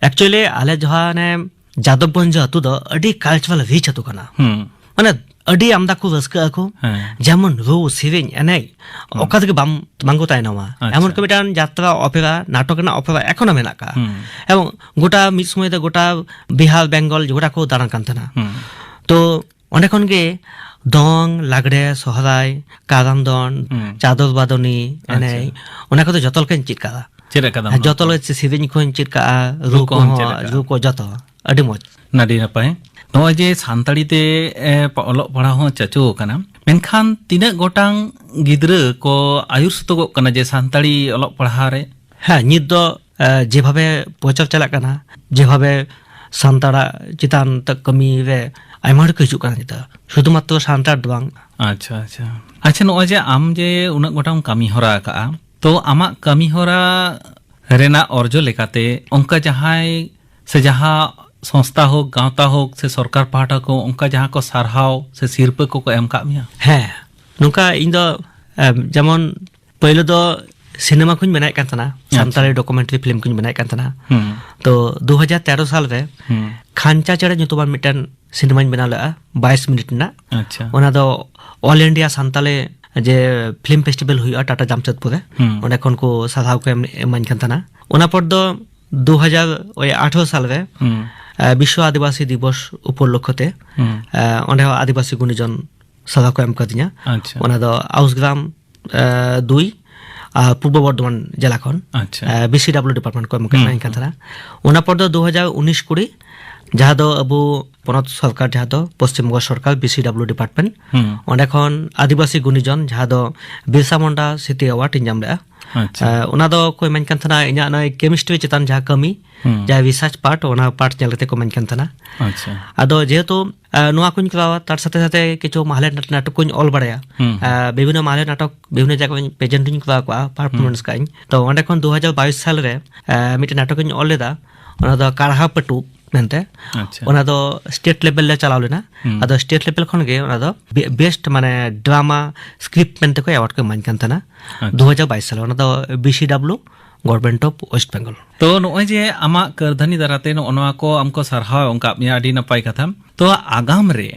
Actually, ᱟᱞᱮ ᱡᱟᱦᱟᱸ ᱚᱱᱮ ᱡᱟᱫᱚᱵᱽᱜᱚᱸᱡᱽ ᱟᱹᱛᱩ ᱫᱚ ᱟᱹᱰᱤ cultural rich ᱟᱹᱛᱩ ᱠᱟᱱᱟ᱾ ᱦᱩᱸ᱾ ᱢᱟᱱᱮ, ᱟᱹᱰᱤ ᱟᱢᱫᱟ ᱠᱚ ᱨᱟᱹᱥᱠᱟᱹᱜ ᱟᱠᱚ᱾ ᱦᱮᱸ᱾ ᱡᱮᱢᱚᱱ ᱨᱩ, ᱥᱮᱨᱮᱧ, ᱮᱱᱮᱡ, ᱦᱩᱸ᱾ ᱚᱠᱟ ᱛᱮᱜᱮ ᱵᱟᱢ, ᱵᱟᱝᱠᱚ ᱛᱟᱭᱱᱚᱢᱟ᱾ ᱟᱪᱪᱷᱟ᱾ ᱮᱢᱚᱱ ᱠᱤ ᱢᱤᱫᱴᱟᱝ ᱡᱟᱛᱨᱟ, ᱚᱯᱮᱨᱟ, ᱱᱟᱴᱚᱠ ᱨᱮᱱᱟᱜ ᱚᱯᱮᱨᱟ ᱮᱠᱷᱚᱱᱳ ᱢᱮᱱᱟᱜ ᱟᱠᱟᱫᱼᱟ᱾ ᱦᱩᱸ᱾ ᱮᱵᱚᱝ ᱜᱚᱴᱟ ᱢᱤᱫ ᱥᱚᱢᱚᱭ ᱫᱚ ᱜᱚᱴᱟ ᱵᱤᱦᱟᱨ, ᱵᱮᱝᱜᱚᱞ ᱜᱚᱴᱟ ᱠᱚ ᱫᱟᱬᱟᱱ ᱠᱟᱱ ᱛᱟᱦᱮᱱᱟ᱾ ᱦᱩᱸ᱾ ᱛᱚ ᱚᱸᱰᱮ ᱠᱷᱚᱱ ᱜᱮ ᱫᱚᱝ, ᱞᱟᱜᱽᱲᱮ, ᱥᱚᱦᱨᱟᱭ, ᱠᱟᱨᱟᱢ ᱫᱚᱱ, ᱦᱩᱸ᱾ ᱪᱟᱫᱚᱨ ᱵᱟᱫᱚᱱᱤ ᱮᱱᱮᱡ, ᱟᱪᱪᱷᱟ᱾ ᱚᱱᱟ ᱠᱚᱫᱚ ᱡᱚᱛᱚ ᱞᱮᱠᱟᱧ ᱪᱮᱫ ᱠᱟᱫᱟ᱾ ᱪᱮᱫ ᱟᱠᱟᱫᱟᱢ ᱦᱮᱸ, ᱱᱚᱣᱟ ᱡᱚᱛᱚ ᱠᱚ? ᱞᱮᱠᱟ ᱥᱮᱨᱮᱧ ᱠᱚᱦᱚᱸᱧ ᱪᱮᱫ ᱠᱟᱜᱼᱟ, ᱨᱩ ᱨᱩ ᱠᱚᱦᱚᱸᱢ ᱠᱚᱦᱚᱸ, ᱪᱮᱫ ᱟᱠᱟᱫᱟ? ᱨᱩ ᱠᱚ ᱡᱚᱛᱚ᱾ ᱟᱹᱰᱤ ᱢᱚᱡᱽ᱾ ᱟᱹᱰᱤ ᱱᱟᱯᱟᱭ᱾ ᱱᱚᱜᱼᱚᱭ ᱡᱮ ᱥᱟᱱᱛᱟᱲᱤ ᱛᱮ, ᱮ, ᱯ-, ᱚᱞᱚᱜ ᱯᱟᱲᱦᱟᱣ ᱦᱚᱸ ᱪᱟᱪᱳ ᱟᱠᱟᱱᱟ, ᱢᱮᱱᱠᱷᱟᱱ ᱛᱤᱱᱟᱹᱜ ᱜᱚᱴᱟᱝ ᱜᱤᱫᱽᱨᱟᱹ ᱠᱚ ᱟᱹᱭᱩᱨ ᱥᱩᱛᱩᱜᱚᱜ ᱠᱟᱱᱟ ᱡᱮ ᱥᱟᱱᱛᱟᱲᱤ ᱚᱞᱚᱜ ᱯᱟᱲᱦᱟᱣ ᱨᱮ? ᱦᱮᱸ, ᱱᱤᱛ ᱫᱚ, ᱮ, ᱡᱮᱵᱷᱟᱵᱮ ᱯᱨᱚᱪᱟᱨ ᱪᱟᱞᱟᱜ ᱠᱟᱱᱟ, ᱡᱮᱵᱷᱟᱵᱮ ᱥᱟᱱᱛᱟᱲᱟᱜ ᱪᱮᱛᱟᱱ ᱛᱮ ᱠᱟᱹᱢᱤ ᱨᱮ ᱟᱭᱢᱟ ᱦᱚᱲ ᱠᱚ ᱦᱤᱡᱩᱜ ᱠᱟᱱᱟ ᱱᱤᱛᱚᱜ, ᱥᱩᱫᱷᱩ ᱢᱟᱛᱨᱚ ᱥᱟᱱᱛᱟᱲ ᱫᱚ ᱵᱟᱝ᱾ ᱟᱪᱪᱷᱟ, ᱟᱪᱪᱷᱟ᱾ ᱟᱪᱪᱷᱟ, ᱱᱚᱜᱼᱚᱭ ᱡᱮ ᱟᱢ ᱡᱮ ᱩᱱᱟᱹᱜ ᱜᱚᱴᱟᱝ ᱠᱟᱹᱢᱤ ᱦᱚᱨᱟ ᱟᱠᱟᱜᱼᱟ, ᱛᱚ ᱟᱢᱟᱜ ᱠᱟᱹᱢᱤ ᱦᱚᱨᱟ ᱨᱮᱱᱟᱜ ᱚᱨᱡᱚ ᱞᱮᱠᱟᱛᱮ ᱚᱱᱠᱟ ᱡᱟᱦᱟᱸᱭ ᱥᱮ ᱡᱟᱦᱟᱸ ᱥᱚᱝᱥᱛᱷᱟ ᱦᱳᱠ, ᱜᱟᱶᱛᱟ ᱦᱳᱠ ᱥᱮ ᱥᱚᱨᱠᱟᱨ ᱯᱟᱦᱴᱟ ᱠᱚ ᱚᱱᱠᱟ ᱡᱟᱦᱟᱸ ᱠᱚ ᱥᱟᱨᱦᱟᱣ ᱥᱮ ᱥᱤᱨᱯᱟᱹ ᱠᱚᱠᱚ ᱮᱢ ᱠᱟᱜ ᱢᱮᱭᱟ? ᱦᱮᱸ, ᱱᱚᱝᱠᱟ ᱤᱧ ᱫᱚ, ᱮᱢ, ᱡᱮᱢᱚᱱ ᱯᱳᱭᱞᱳ ᱫᱚ ᱥᱤᱱᱮᱢᱟ ᱠᱚᱧ ᱵᱮᱱᱟᱣᱮᱫ ᱠᱟᱱ ᱛᱟᱦᱮᱱᱟ, ᱟᱪᱪᱷᱟ᱾ ᱥᱟᱱᱛᱟᱲᱤ ᱰᱚᱠᱩᱢᱮᱱᱴᱟᱨᱤ ᱯᱷᱤᱞᱢ ᱠᱚᱧ ᱵᱮᱱᱟᱣᱮᱫ ᱠᱟᱱ ᱛᱟᱦᱮᱱᱟ᱾ ᱦᱩᱸ᱾ ᱛᱚ ᱫᱩ ᱦᱟᱡᱟᱨ ᱛᱮᱨᱚ ᱥᱟᱞ ᱨᱮ ᱦᱩᱸ᱾ ᱠᱷᱟᱧᱪᱟ ᱪᱮᱬᱮ ᱧᱩᱛᱩᱢᱟᱱ ᱢᱤᱫᱴᱮᱱ ᱥᱤᱱᱮᱢᱟᱧ ᱵᱮᱱᱟᱣ ᱞᱮᱫᱼᱟ, ᱵᱟᱭᱤᱥ ᱢᱤᱱᱤᱴ ᱨᱮᱱᱟᱜ᱾ ᱟᱪᱪᱷᱟ᱾ ᱚᱱᱟ ᱫᱚ ᱚᱞ ᱤᱱᱰᱤᱭᱟ ᱥᱟᱱᱛᱟᱞᱤ ᱡᱮ ᱯᱷᱤᱞᱢ ᱯᱷᱮᱥᱴᱤᱵᱷᱮᱞ ᱦᱩᱭᱩᱜᱼᱟ ᱴᱟᱴᱟ ᱡᱟᱢᱥᱮᱫᱽᱯᱩᱨ ᱨᱮ, ᱦᱩᱸ᱾ ᱚᱸᱰᱮ ᱠᱷᱚᱱ ᱠᱚ ᱥᱟᱨᱦᱟᱣ ᱠᱚ ᱮᱢ-, ᱮᱢᱟᱹᱧ ᱠᱟᱱ ᱛᱟᱦᱮᱱᱟ᱾ ᱚᱱᱟ ᱯᱚᱨ ᱫᱚ ᱫᱩ ᱦᱟᱡᱟᱨ ᱳᱭ ᱟᱴᱷᱨᱚ ᱥᱟᱞ ᱨᱮ, ᱦᱩᱸ᱾ ᱮ, ᱵᱤᱥᱥᱚ ᱟᱹᱫᱤᱵᱟᱹᱥᱤ ᱫᱤᱵᱚᱥ ᱩᱯᱚᱞᱚᱠᱠᱷᱚ ᱛᱮ, ᱦᱩᱸ᱾ ᱮ, ᱚᱸᱰᱮ ᱦᱚᱸ ᱟᱹᱫᱤᱵᱟᱹᱥᱤ ᱜᱩᱱᱤᱡᱚᱱ ᱥᱟᱨᱦᱟᱣ ᱠᱚ ᱮᱢ ᱠᱟᱫᱤᱧᱟ᱾ ᱟᱪᱪᱷᱟ᱾ ᱚᱱᱟ ᱫᱚ ᱟᱣᱩᱥ ᱜᱨᱟᱢ, ᱮ, ᱫᱩᱭ ᱟᱨ ᱯᱩᱨᱵᱚ ᱵᱚᱨᱫᱷᱚᱢᱟᱱ ᱡᱮᱞᱟ ᱠᱷᱚᱱ, ᱟᱪᱪᱷᱟ᱾ ᱮ, ᱵᱤ ᱥᱤ ᱰᱟᱵᱞᱤᱭᱩ ᱰᱤᱯᱟᱨᱴᱢᱮᱱᱴ ᱠᱚ ᱮᱢ ᱠᱟᱫ ᱦᱩᱸ, ᱠᱟᱱ ᱦᱩᱸ᱾ ᱛᱟᱦᱮᱱᱟ᱾ ᱚᱱᱟ ᱯᱚᱨ ᱫᱚ ᱫᱩ ᱦᱟᱡᱟᱨ ᱩᱱᱤᱥ ᱠᱩᱲᱤ ᱡᱟᱦᱟᱸ ᱫᱚ ᱟᱵᱚ ᱯᱚᱱᱚᱛ ᱥᱚᱨᱠᱟᱨ, ᱡᱟᱦᱟᱸ ᱫᱚ ᱯᱚᱥᱪᱤᱢ ᱵᱚᱝᱜᱚ ᱥᱚᱨᱠᱟᱨ, ᱵᱤ ᱥᱤ ᱰᱟᱵᱞᱤᱭᱩ ᱰᱤᱯᱟᱨᱴᱢᱮᱱᱴ, ᱦᱩᱸ᱾ ᱚᱸᱰᱮ ᱠᱷᱚᱱ ᱟᱹᱫᱤᱵᱟᱹᱥᱤ ᱜᱩᱱᱤᱡᱚᱱ, ᱡᱟᱦᱟᱸ ᱫᱚ ᱵᱤᱨᱥᱟ ᱢᱩᱱᱰᱟ ᱥᱨᱤᱛᱤ ᱮᱣᱟᱨᱰ ᱤᱧ ᱧᱟᱢ ᱞᱮᱫᱼᱟ᱾ ᱟᱪᱪᱷᱟ᱾ ᱮ, ᱚᱱᱟ ᱫᱚ ᱠᱚ ᱤᱢᱟᱹᱧ ᱠᱟᱱ ᱛᱟᱦᱮᱱᱟ ᱤᱧᱟᱹᱜ ᱱᱚᱜᱼᱚᱭ ᱠᱮᱢᱤᱥᱴᱨᱤ ᱪᱮᱛᱟᱱ ᱡᱟᱦᱟᱸ ᱠᱟᱹᱢᱤ, ᱦᱩᱸ᱾ ᱡᱟᱦᱟᱸ ᱨᱤᱥᱟᱨᱪ ᱯᱟᱨᱴ, ᱚᱱᱟ ᱯᱟᱨᱴ ᱧᱮᱞ ᱠᱟᱛᱮ ᱠᱚ ᱤᱢᱟᱹᱧ ᱠᱟᱱ ᱛᱟᱦᱮᱱᱟ᱾ ᱟᱪᱪᱷᱟ᱾ ᱟᱫᱚ ᱡᱮᱦᱮᱛᱩ, ᱮ, ᱱᱚᱣᱟ ᱠᱚᱧ ᱠᱚᱨᱟᱣᱟ, ᱛᱟᱨ ᱥᱟᱛᱷᱮ ᱥᱟᱛᱷᱮ ᱠᱤᱪᱷᱩ ᱢᱟᱦᱞᱮ ᱱᱟᱴ-, ᱱᱟᱴᱚᱠ ᱠᱚᱧ ᱚᱞ ᱵᱟᱲᱟᱭᱟ᱾ ᱦᱩᱸ᱾ ᱮ, ᱵᱤᱵᱷᱤᱱᱱᱚ ᱢᱟᱦᱞᱮ ᱱᱟᱴᱚᱠ, ᱵᱤᱵᱷᱤᱱᱱᱚ ᱡᱟᱭᱜᱟ ᱨᱮᱧ ᱯᱨᱮᱡᱮᱱᱴ ᱤᱧ ᱠᱚᱨᱟᱣ ᱠᱚᱜᱼᱟ, ᱯᱟᱨᱯᱷᱚᱨᱢᱮᱱᱥ ᱦᱩᱸ᱾ ᱠᱟᱜ ᱤᱧ᱾ ᱛᱚ ᱚᱸᱰᱮ ᱠᱷᱚᱱ ᱫᱩ ᱦᱟᱡᱟᱨ ᱵᱟᱭᱤᱥ ᱥᱟᱞ ᱨᱮ, ᱮ, ᱢᱤᱫᱴᱮᱱ ᱱᱟᱴᱚᱠ ᱤᱧ ᱚᱞ ᱞᱮᱫᱟ, ᱚᱱᱟ ᱫᱚ ᱠᱟᱨᱦᱟ ᱯᱟᱹᱴᱩᱵ ᱢᱮᱱᱛᱮ᱾ ᱟᱪᱪᱷᱟ᱾ ᱚᱱᱟ ᱫᱚ ᱥᱴᱮᱴ ᱞᱮᱵᱮᱞ ᱞᱮ ᱪᱟᱞᱟᱣ ᱞᱮᱱᱟ᱾ ᱦᱩᱸ᱾ ᱟᱫᱚ ᱥᱴᱮᱴ ᱞᱮᱵᱮᱞ ᱠᱷᱚᱱ ᱜᱮ ᱚᱱᱟ ᱫᱚ ᱵᱮ-, ᱵᱮᱥᱴ ᱢᱟᱱᱮ ᱰᱨᱟᱢᱟ ᱥᱠᱨᱤᱯᱴ ᱢᱮᱱᱛᱮ ᱠᱚ ᱮᱣᱟᱨᱰ ᱠᱚ ᱮᱢᱟᱹᱧ ᱠᱟᱱ ᱛᱟᱦᱮᱱᱟ᱾ ᱟᱪᱪᱷᱟ᱾ ᱫᱩ ᱦᱟᱡᱟᱨ ᱵᱟᱭᱤᱥ ᱥᱟᱞ ᱨᱮ, ᱚᱱᱟ ᱫᱚ B C W, government of West Bengal. ᱛᱚ ᱱᱚᱜᱼᱚᱭ ᱡᱮ ᱟᱢᱟᱜ ᱠᱟᱹᱨᱫᱷᱟᱹᱱᱤ ᱫᱟᱨᱟᱛᱮ ᱱᱚᱜᱼᱚ ᱱᱚᱣᱟ ᱠᱚ ᱟᱢ ᱠᱚ ᱥᱟᱨᱦᱟᱣ ᱮᱢ ᱠᱟᱜ ᱢᱮᱭᱟ, ᱟᱹᱰᱤ ᱱᱟᱯᱟᱭ ᱠᱟᱛᱷᱟ᱾ ᱛᱚ ᱟᱜᱟᱢ ᱨᱮ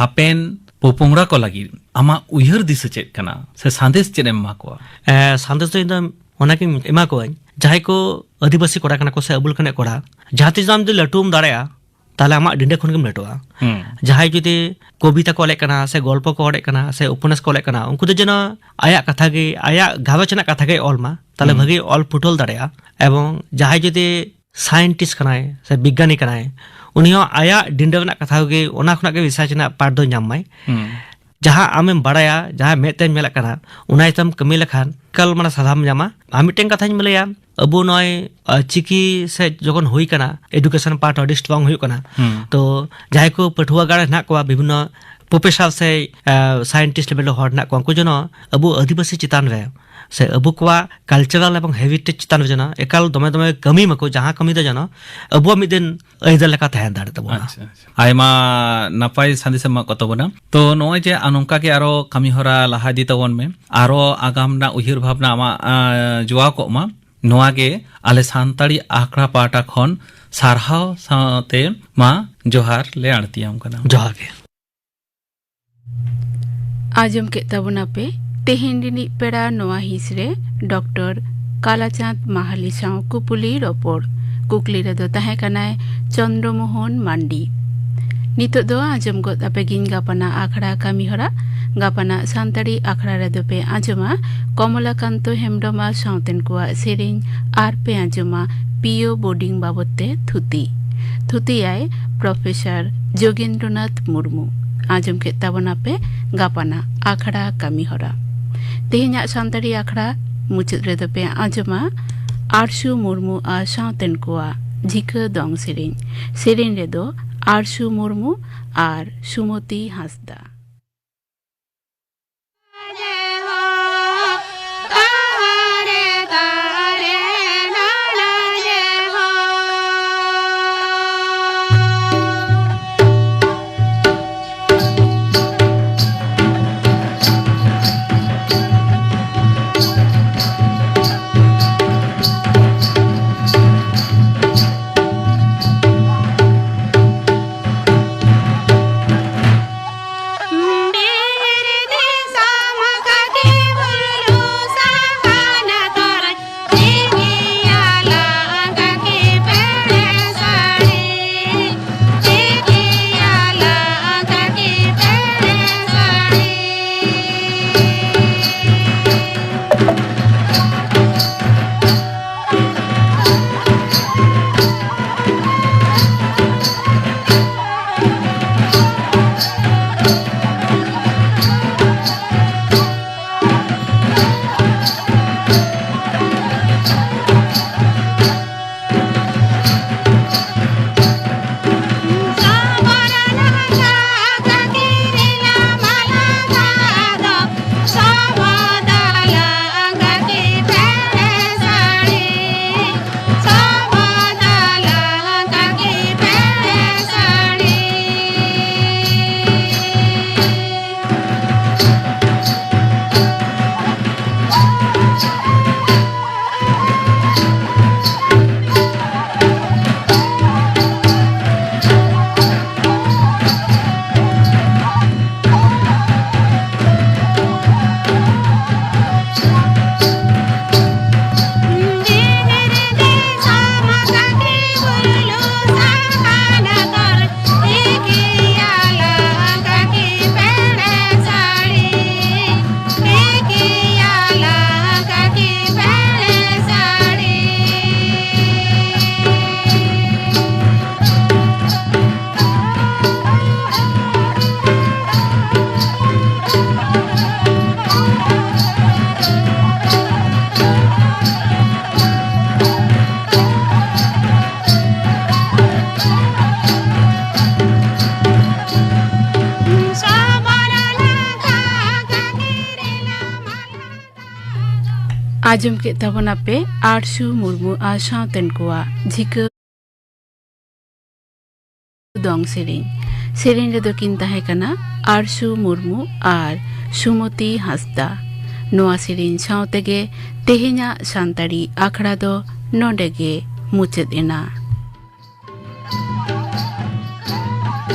ᱦᱟᱯᱮᱱ ᱯᱚᱯᱚᱝᱲᱟ ᱠᱚ ᱞᱟᱹᱜᱤᱫ ᱟᱢᱟᱜ ᱩᱭᱦᱟᱹᱨ ᱫᱤᱥᱟᱹ ᱪᱮᱫ ᱠᱟᱱᱟ ᱥᱮ ᱥᱟᱸᱫᱮᱥ ᱪᱮᱫ ᱮᱢ ᱮᱢᱟ ᱠᱚᱣᱟ? ᱮ, ᱥᱟᱸᱫᱮᱥ ᱫᱚ ᱤᱧ ᱫᱚ ᱚᱱᱟᱜᱤᱧ ᱮᱢᱟ ᱠᱚᱣᱟᱹᱧ, ᱡᱟᱦᱟᱸᱭ ᱠᱚ ᱟᱹᱫᱤᱵᱟᱹᱥᱤ ᱠᱚᱲᱟ ᱠᱟᱱᱟ ᱠᱚ ᱥᱮ ᱟᱵᱚ ᱞᱮᱠᱟᱱ ᱠᱚᱲᱟ, ᱡᱟᱦᱟᱸ ᱛᱤᱥ ᱟᱢ ᱡᱩᱫᱤ ᱞᱟᱹᱴᱩᱢ ᱫᱟᱲᱮᱭᱟᱜᱼᱟ, ᱛᱟᱦᱞᱮ ᱟᱢᱟᱜ ᱰᱤᱸᱰᱟᱹ ᱠᱷᱚᱱ ᱜᱮᱢ ᱞᱟᱹᱴᱩᱜᱼᱟ᱾ ᱦᱩᱸ᱾ ᱡᱟᱦᱟᱸᱭ ᱡᱩᱫᱤ ᱠᱚᱵᱤᱛᱟ ᱠᱚ ᱚᱞᱮᱫ ᱠᱟᱱᱟ ᱥᱮ ᱜᱚᱞᱯᱚ ᱠᱚ ᱚᱞᱮᱫ ᱠᱟᱱᱟ ᱥᱮ ᱩᱯᱚᱱᱱᱟᱥ ᱠᱚ ᱚᱞᱮᱫ ᱠᱟᱱᱟ, ᱩᱱᱠᱩ ᱫᱚ ᱡᱮᱱᱚ ᱟᱭᱟᱜ ᱠᱟᱛᱷᱟ ᱜᱮ, ᱟᱭᱟᱜ ᱜᱷᱟᱨᱚᱸᱡᱽ ᱨᱮᱱᱟᱜ ᱠᱟᱛᱷᱟ ᱜᱮᱭ ᱚᱞ ᱢᱟ, ᱛᱟᱦᱞᱮ ᱦᱩᱸ᱾ ᱵᱷᱟᱜᱤ ᱚᱞ ᱯᱷᱩᱴᱚᱞ ᱫᱟᱲᱮᱭᱟᱜᱼᱟ᱾ ᱮᱵᱚᱝ ᱡᱟᱦᱟᱸᱭ ᱡᱩᱫᱤ ᱥᱟᱭᱮᱱᱴᱤᱥᱴ ᱠᱟᱱᱟᱭ ᱥᱮ ᱵᱤᱜᱽᱜᱟᱱᱤ ᱠᱟᱱᱟᱭ, ᱩᱱᱤ ᱦᱚᱸ ᱟᱭᱟᱜ ᱰᱤᱸᱰᱟᱹ ᱨᱮᱱᱟᱜ ᱠᱟᱛᱷᱟ ᱠᱚᱜᱮ, ᱚᱱᱟ ᱠᱷᱚᱱᱟᱜ ᱜᱮ ᱨᱤᱥᱟᱨᱪ ᱨᱮᱱᱟᱜ ᱯᱟᱨᱴ ᱫᱚ ᱧᱟᱢ ᱢᱟᱭ᱾ ᱦᱩᱸ᱾ ᱡᱟᱦᱟᱸ ᱟᱢᱮᱢ ᱵᱟᱲᱟᱭᱟ, ᱡᱟᱦᱟᱸ ᱢᱮᱫ ᱛᱮᱢ ᱧᱮᱞᱮᱫ ᱠᱟᱱᱟ, ᱚᱱᱟ ᱤᱭᱟᱹᱛᱮᱢ ᱠᱟᱹᱢᱤ ᱞᱮᱠᱷᱟᱱ ᱮᱠᱟᱞ ᱢᱟᱱᱮ ᱥᱟᱫᱷᱟᱢ ᱧᱟᱢᱟ᱾ ᱟᱨ ᱢᱤᱫᱴᱮᱱ ᱠᱟᱛᱷᱟᱧ ᱞᱟᱹᱭᱟ, ᱟᱵᱚ ᱱᱚᱜᱼᱚᱭ, ᱟ, ᱪᱤᱠᱤ ᱥᱮ ᱡᱚᱠᱷᱚᱱ ᱦᱩᱭ ᱠᱟᱱᱟ, ᱮᱰᱩᱠᱮᱥᱚᱱ ᱯᱟᱨᱴ ᱟᱹᱰᱤ ᱥᱴᱨᱚᱝ ᱦᱩᱭᱩᱜ ᱠᱟᱱᱟ᱾ ᱦᱩᱸ᱾ ᱛᱚ ᱡᱟᱦᱟᱸᱭ ᱠᱚ ᱯᱟᱹᱴᱷᱩᱣᱟᱹ ᱜᱟᱲ ᱦᱮᱱᱟᱜ ᱠᱚᱣᱟ, ᱵᱤᱵᱷᱤᱱᱱᱚ ᱯᱨᱚᱯᱷᱮᱥᱚᱨ ᱥᱮ, ᱟ, ᱥᱟᱭᱮᱱᱴᱤᱥᱴ ᱞᱮᱵᱮᱞ ᱨᱮ ᱦᱚᱲ ᱦᱮᱱᱟᱜ ᱠᱚᱣᱟ, ᱩᱱᱠᱩ ᱡᱮᱱᱚ ᱟᱵᱚ ᱟᱹᱫᱤᱵᱟᱹᱥᱤ ᱪᱮᱛᱟᱱ ᱨᱮ ᱥᱮ ᱟᱵᱚ ᱠᱚᱣᱟᱜ ᱠᱟᱞᱪᱟᱨᱟᱞ ᱮᱵᱚᱝ ᱦᱮᱨᱤᱴᱮᱡᱽ ᱪᱮᱛᱟᱱ ᱨᱮ ᱡᱮᱱᱚ ᱮᱠᱟᱞ ᱫᱚᱢᱮ ᱫᱚᱢᱮ ᱠᱟᱹᱢᱤ ᱢᱟᱠᱚ, ᱡᱟᱦᱟᱸ ᱠᱟᱹᱢᱤ ᱫᱚ ᱡᱮᱱᱚ ᱟᱵᱚᱣᱟᱜ ᱢᱤᱫ ᱫᱤᱱ ᱟᱹᱭᱫᱟᱹᱨ ᱞᱮᱠᱟ ᱛᱟᱦᱮᱸ ᱫᱟᱲᱮ ᱛᱟᱵᱚᱱᱟ᱾ ᱟᱪᱪᱷᱟ, ᱟᱪᱪᱷᱟ᱾ ᱟᱭᱢᱟ ᱱᱟᱯᱟᱭ ᱥᱟᱸᱫᱮᱥ ᱮᱢ ᱮᱢᱟᱜ ᱠᱚ ᱛᱟᱵᱚᱱᱟ᱾ ᱛᱚ ᱱᱚᱜᱼᱚᱭ ᱡᱮ ᱟ, ᱱᱚᱝᱠᱟ ᱜᱮ ᱟᱨᱚ ᱠᱟᱹᱢᱤ ᱦᱚᱨᱟ ᱞᱟᱦᱟ ᱤᱫᱤ ᱛᱟᱵᱚᱱ ᱢᱮ, ᱟᱨᱚ ᱟᱜᱟᱢ ᱨᱮᱱᱟᱜ ᱩᱭᱦᱟᱹᱨ ᱵᱷᱟᱵᱽᱱᱟ ᱟᱢᱟᱜ, ᱟ, ᱡᱚᱣᱟ ᱠᱚᱜ ᱢᱟ, ᱱᱚᱣᱟ ᱜᱮ ᱟᱞᱮ ᱥᱟᱱᱛᱟᱲᱤ ᱟᱠᱷᱲᱟ ᱯᱟᱦᱴᱟ ᱠᱷᱚᱱ ᱥᱟᱨᱦᱟᱣ ᱥᱟᱶᱛᱮ ᱢᱟ ᱡᱚᱦᱟᱨ ᱞᱮ ᱟᱬᱛᱤᱭᱟᱢ ᱠᱟᱱᱟ᱾ ᱡᱚᱦᱟᱨ ᱜᱮ᱾ ᱟᱸᱡᱚᱢ ᱠᱮᱫ ᱛᱟᱵᱚᱱᱟᱯᱮ ᱛᱮᱦᱮᱧ ᱨᱤᱱᱤᱡ ᱯᱮᱲᱟ ᱱᱚᱣᱟ ᱦᱤᱸᱥ ᱨᱮ ᱰᱚᱠᱴᱚᱨ ᱠᱟᱞᱟᱪᱟᱸᱫᱽ ᱢᱟᱦᱟᱞᱤ ᱥᱟᱶ ᱠᱩᱯᱩᱞᱤ ᱨᱚᱯᱚᱲ᱾ ᱠᱩᱠᱞᱤ ᱨᱮᱫᱚ ᱛᱟᱦᱮᱸ ᱠᱟᱱᱟᱭ ᱪᱚᱱᱫᱨᱚ ᱢᱳᱦᱚᱱ ᱢᱟᱱᱰᱤ᱾ ᱱᱤᱛᱚᱜ ᱫᱚ ᱟᱸᱡᱚᱢ ᱜᱚᱫ ᱟᱯᱮ ᱜᱤᱧ ᱜᱟᱯᱟᱱᱟᱜ ᱟᱠᱷᱲᱟ ᱠᱟᱹᱢᱤ ᱦᱚᱨᱟ᱾ ᱜᱟᱯᱟᱱᱟᱜ ᱥᱟᱱᱛᱟᱲᱤ ᱟᱠᱷᱲᱟ ᱨᱮᱫᱚ ᱯᱮ ᱟᱸᱡᱚᱢᱟ ᱠᱚᱢᱚᱞᱟ ᱠᱟᱱᱛᱚ ᱦᱮᱢᱵᱽᱨᱚᱢ ᱟᱨ ᱥᱟᱶᱛᱮᱱ ᱠᱚᱣᱟᱜ ᱥᱮᱨᱮᱧ, ᱟᱨ ᱯᱮ ᱟᱸᱡᱚᱢᱟ ᱯᱤ ᱳ ᱵᱳᱨᱰᱤᱝ ᱵᱟᱵᱚᱛ ᱛᱮ ᱛᱷᱩᱛᱤ᱾ ᱛᱷᱩᱛᱤᱭᱟᱭ ᱯᱨᱚᱯᱷᱮᱥᱚᱨ ᱡᱳᱜᱮᱱᱫᱨᱚᱱᱟᱛᱷ ᱢᱩᱨᱢᱩ᱾ ᱟᱸᱡᱚᱢ ᱠᱮᱫ ᱛᱟᱵᱚᱱᱟᱯᱮ ᱜᱟᱯᱟᱱᱟᱜ ᱟᱠᱷᱲᱟ ᱠᱟᱹᱢᱤ ᱦᱚᱨᱟ᱾ ᱛᱮᱦᱮᱧᱟᱜ ᱥᱟᱱᱛᱟᱲᱤ ᱟᱠᱷᱲᱟ ᱢᱩᱪᱟᱹᱫ ᱨᱮᱫᱚ ᱯᱮ ᱟᱸᱡᱚᱢᱟ ᱟᱨᱥᱩ ᱢᱩᱨᱢᱩ ᱟᱨ ᱥᱟᱶᱛᱮᱱ ᱠᱚᱣᱟᱜ ᱡᱷᱤᱠᱟᱹ ᱫᱚᱝ ᱥᱮᱨᱮᱧ᱾ ᱥᱮᱨᱮᱧ ᱨᱮᱫᱚ ᱟᱨᱥᱩ ᱢᱩᱨᱢᱩ ᱟᱨ ᱥᱩᱢᱚᱛᱤ ᱦᱟᱸᱥᱫᱟ᱾ ᱟᱸᱡᱚᱢ ᱠᱮᱫ ᱛᱟᱵᱚᱱᱟᱯᱮ ᱟᱨᱥᱩ ᱢᱩᱨᱢᱩ ᱟᱨ ᱥᱟᱶᱛᱮᱱ ᱠᱚᱣᱟᱜ ᱡᱷᱤᱠᱟᱹ ᱫᱚᱝ ᱥᱮᱨᱮᱧ᱾ ᱥᱮᱨᱮᱧ ᱨᱮᱫᱚ ᱠᱤᱱ ᱛᱟᱦᱮᱸ ᱠᱟᱱᱟ ᱟᱨᱥᱩ ᱢᱩᱨᱢᱩ ᱟᱨ ᱥᱩᱢᱚᱛᱤ ᱦᱟᱸᱥᱫᱟ᱾ ᱱᱚᱣᱟ ᱥᱮᱨᱮᱧ ᱥᱟᱶ ᱛᱮᱜᱮ ᱛᱮᱦᱮᱧᱟᱜ ᱥᱟᱱᱛᱟᱲᱤ ᱟᱠᱷᱲᱟ ᱫᱚ ᱱᱚᱰᱮ ᱜᱮ ᱢᱩᱪᱟᱹᱫ ᱮᱱᱟ᱾